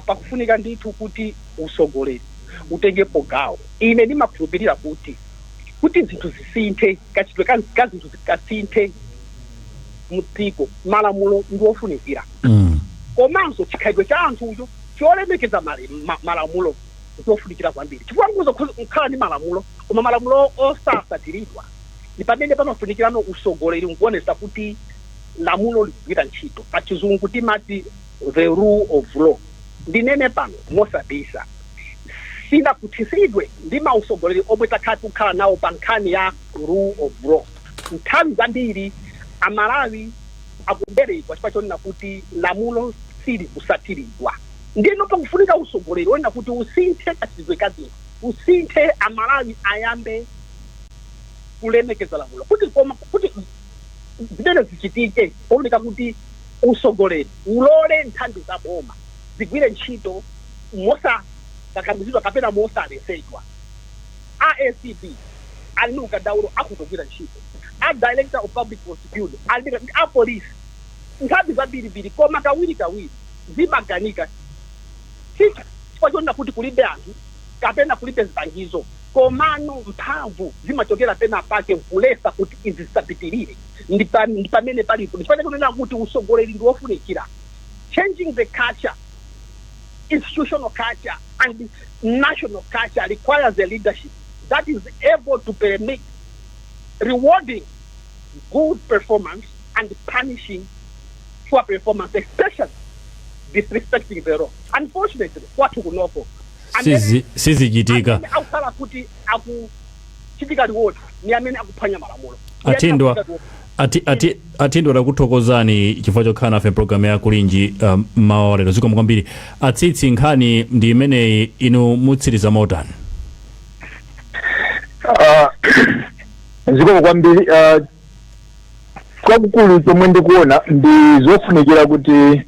pakufunika ndithu kuti usogoleri utengepo gawo. Ine ndimakhulupirira kuti zinthu zisinthe, kachitidwe ka zinthu zikasinthe mdziko, malamulo ndi ofunikira, komanso chikhalidwe cha anthucho cholemekeza malamulo chofunikira kwambiri, chifukwa nguzo kukhala ndi malamulo koma malamulo osasatiridwa. Ndi pamene pamafunikirano usogoleri nkuonesa kuti lamulo likugwira ntchito. Pa Chizungu timati the rule of law. Ndinene pano mosabisa, sinakhutitsidwe ndi mausogoleri omwe takhala tikukhala nawo pa nkhani ya rule of law. Nthawi zambiri Amalawi akuberedwa chifukwa chonena kuti lamulo silikusatiridwa. Ndino pakufunika usogoleri wonena kuti usinthe kachitidwe ka zinthu, usinthe, Amalawi ayambe kulemekeza lamulo. Kuti koma kuti zimene zichitike, pofunika kuti usogoleri ulole nthambi za boma zigwire ntchito mosakakamizidwa kapena mosaletsedwa. ACB ali ndi ukadaulo, akutogwira ntchito. A Director of Public Prosecution ali ndi, a police, nthambi zambirimbiri, koma kawiri kawiri zimaganika si chifukwa chonena kuti kulibe anthu kapena kulibe zipangizo, komano mphamvu zimachokera pena pake nkulesa kuti izi zisapitirire. Ndi pamene palipo, ndi pamene kunena kuti usogoleri ndi wofunikira. Changing the culture, institutional culture and national culture, requires a leadership that is able to permit rewarding good performance and punishing poor performance, especially disrespecting the law. Unfortunately, kwathu kunoko Sizichitika. Amene akukhala kuti akuchitika reward ni amene akuphwanya malamulo. Athindwa, Ati ndakuthokozani chifukwa chokhala nafe programu ya Kulinji mawa lero. Zikomo kwambiri, Atsitsi. Nkhani ndi imeneyi, inu mutsiriza motani? Zikomo kwambiri. Kwakukulu chomwe ndikuona ndi zofunikira kuti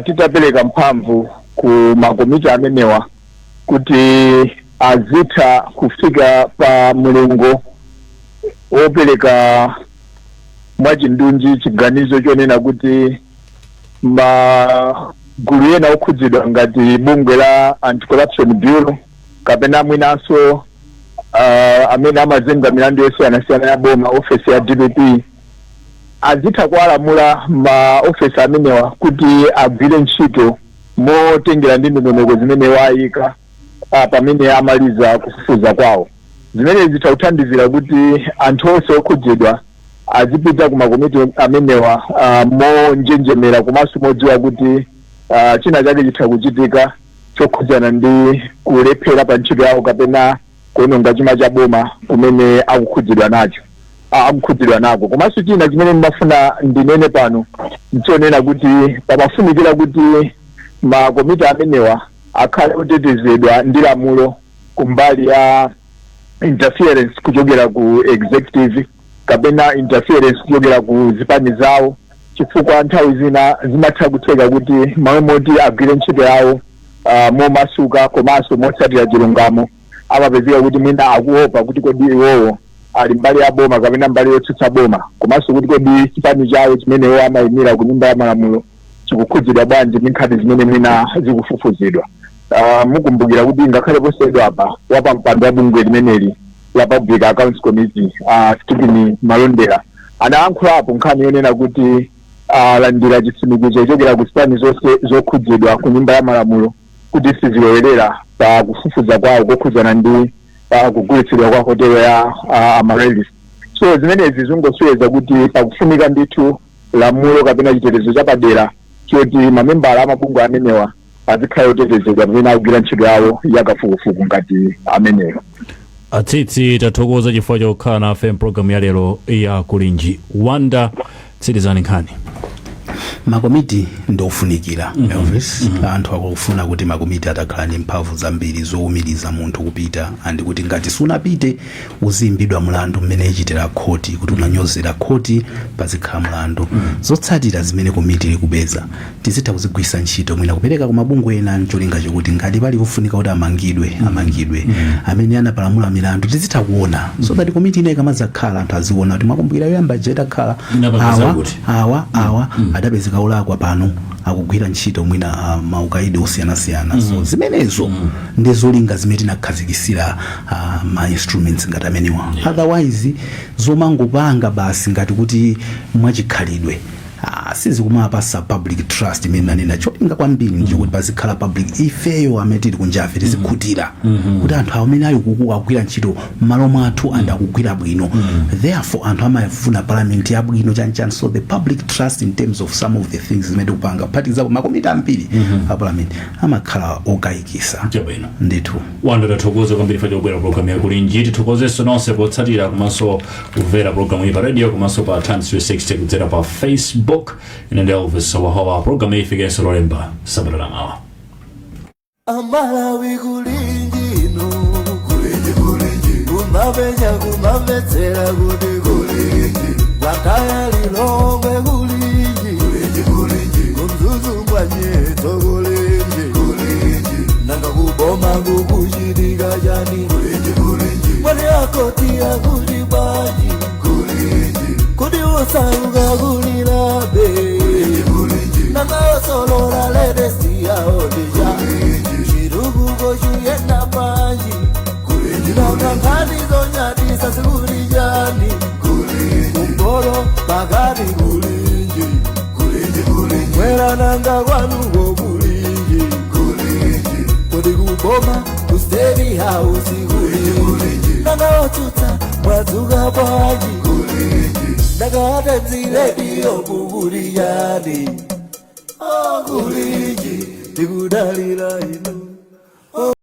titapereka mphamvu ku makomiti amenewa kuti azitha kufika pa mulingo wopereka mwachindunji chiganizo chonena kuti magulu ena okhudzidwa ngati bungwe la Anti-Corruption Bureau kapena mwinanso amene amazenga milandu yosiyanasiyana ya boma, ofesi ya DPP, azitha kuwalamula ma ofesi amenewa kuti agwire ntchito motengera ndi ndondomeko zimene wayika pamene amaliza kufufuza kwawo. Zimene zitha kuthandizira kuti anthu onse okhudzidwa azipita ku makomiti amenewa monjenjemera komanso modziwa kuti china chake chitha kuchitika chokhudzana ndi kulephera pa ntchito yawo kapena kuononga chuma cha boma kumene akukhudzidwa nacho, akukhudzidwa nako. Komanso china chimene ndimafuna ndinene pano nchonena kuti pamafunikira kuti makomiti amenewa akhale otetezedwa ndi lamulo kumbali ya interference kuchokera ku executive kapena interference kuchokera ku zipani zawo, chifukwa nthawi zina zimatha kutheka kuti mawe moti agwire ntchito yawo momasuka komanso motsatira chilungamo, amapezeka kuti mwina akuopa kuti kodi iwowo ali mbali ya boma kapena mbali yotsutsa boma, komanso kuti kodi chipani chawo chimene iwo amayimira ku Nyumba ya Malamulo chikukhudzidwa bwanji ndi nkhani zimene mwina zikufufuzidwa. Mukumbukira kuti ngakhale posachedwa apa wapampando wa bungwe limeneli la Public Accounts Committee, Stephen Malondera, anayankhulapo nkhani yonena kuti alandira chitsimikizo kuchokera ku zipani zonse zokhudzidwa ku Nyumba ya Malamulo kuti sizilowerera pa kufufuza kwawo kokhudzana ndi kugulitsidwa kwa hotelo ya Amaryllis. So zimenezi zingosonyeza kuti pakufunika ndithu lamulo kapena chitetezo chapadera choti mamembala amabungwe amenewa azikhala otetezedwa pamene akugwira ntchito yawo yakafukufuku ngati ameneyo. Atsitsi, tathokoza chifukwa chokhala nafe mpulogalamu ya lero ya Kulinji. Wanda, tsirizani nkhani. Makomiti ndofunikira, Elvis. Anthu akufuna kuti makomiti atakhala ndi mphamvu zambiri zowumiriza munthu kupita, and kuti ngati sunapite uziyimbidwa mlandu mmene ichitira khoti, kuti unanyozera khoti pazikhala mlandu. Zotsatira zimene komiti ikupeza tizitha kuzigwisa ntchito mwina kupereka ku mabungwe ena, ncholinga chokuti ngati pali kufunika kuti amangidwe, amangidwe. Amene anapalamula milandu tizitha kuona, so that komiti ina ikamadzakhala anthu aziona kuti mwakumbukira yoyamba ija itakhala Inapangisa awa kuti. awa adapezeka olakwa, pano akugwira ntchito mwina maukaidi osiyanasiyana. So zimenezo ndi zolinga zimene tinakhazikisira ma instruments ngati amenewa. Otherwise zomangopanga basi ngati kuti mwachikhalidwe, sizikumapasa public trust imene nanena. Cholinga kwambiri ndichokuti pazikhala public, ifeyo amene tili kunjafe tizikhutira kuti anthu amene ali kuku akugwira ntchito m'malo mwathu and akugwira bwino. Therefore anthu amafuna parliament yabwino, chanchani. So the public trust in terms of some of the things zimene tikupanga, kuphatikizapo makomiti ambiri a parliament, amakhala okayikisa. Chabwino. Ndithu. Wanda, tathokoza kwambiri chifukwa chobwera programu ya Kulinji. Tithokozenso nonse potsatira komanso kumvera programu iyi pa radio komanso pa Times 360 kudzera pa Facebook. Ine ndi Elvis Wahowa. Programu iyi ifikenso Lolemba sabata lamawa. Amalawi, kulinjino, kulinji, kulinji, kumapenya kumamvetsera kuti kulinji, Blantyre, Lilongwe, kulinji, kulinji, kulinji, kuMzuzu mbwanyeto, kulinji, kulinji, nanga kuboma kukuchitika chani? Kulinji, kulinji, mwani akoti akuti bwanji? Kulinji, kuti usauka kulilabe? Kulinji, kulinji, nanga osolola latest yawo ndija chitukuko chuyenda bwanji? Nanga nkhani zonyadisa zikuli chani? Kumpolo pakati, kulinji, mwera, nanga kwanuko kulinji? Kodi kuboma ku State House kulinji? Nanga otsutsa mwadzuka bwanji? Nanga Times Radio kukuli chani? Oh, kulinji, tikudalira inu.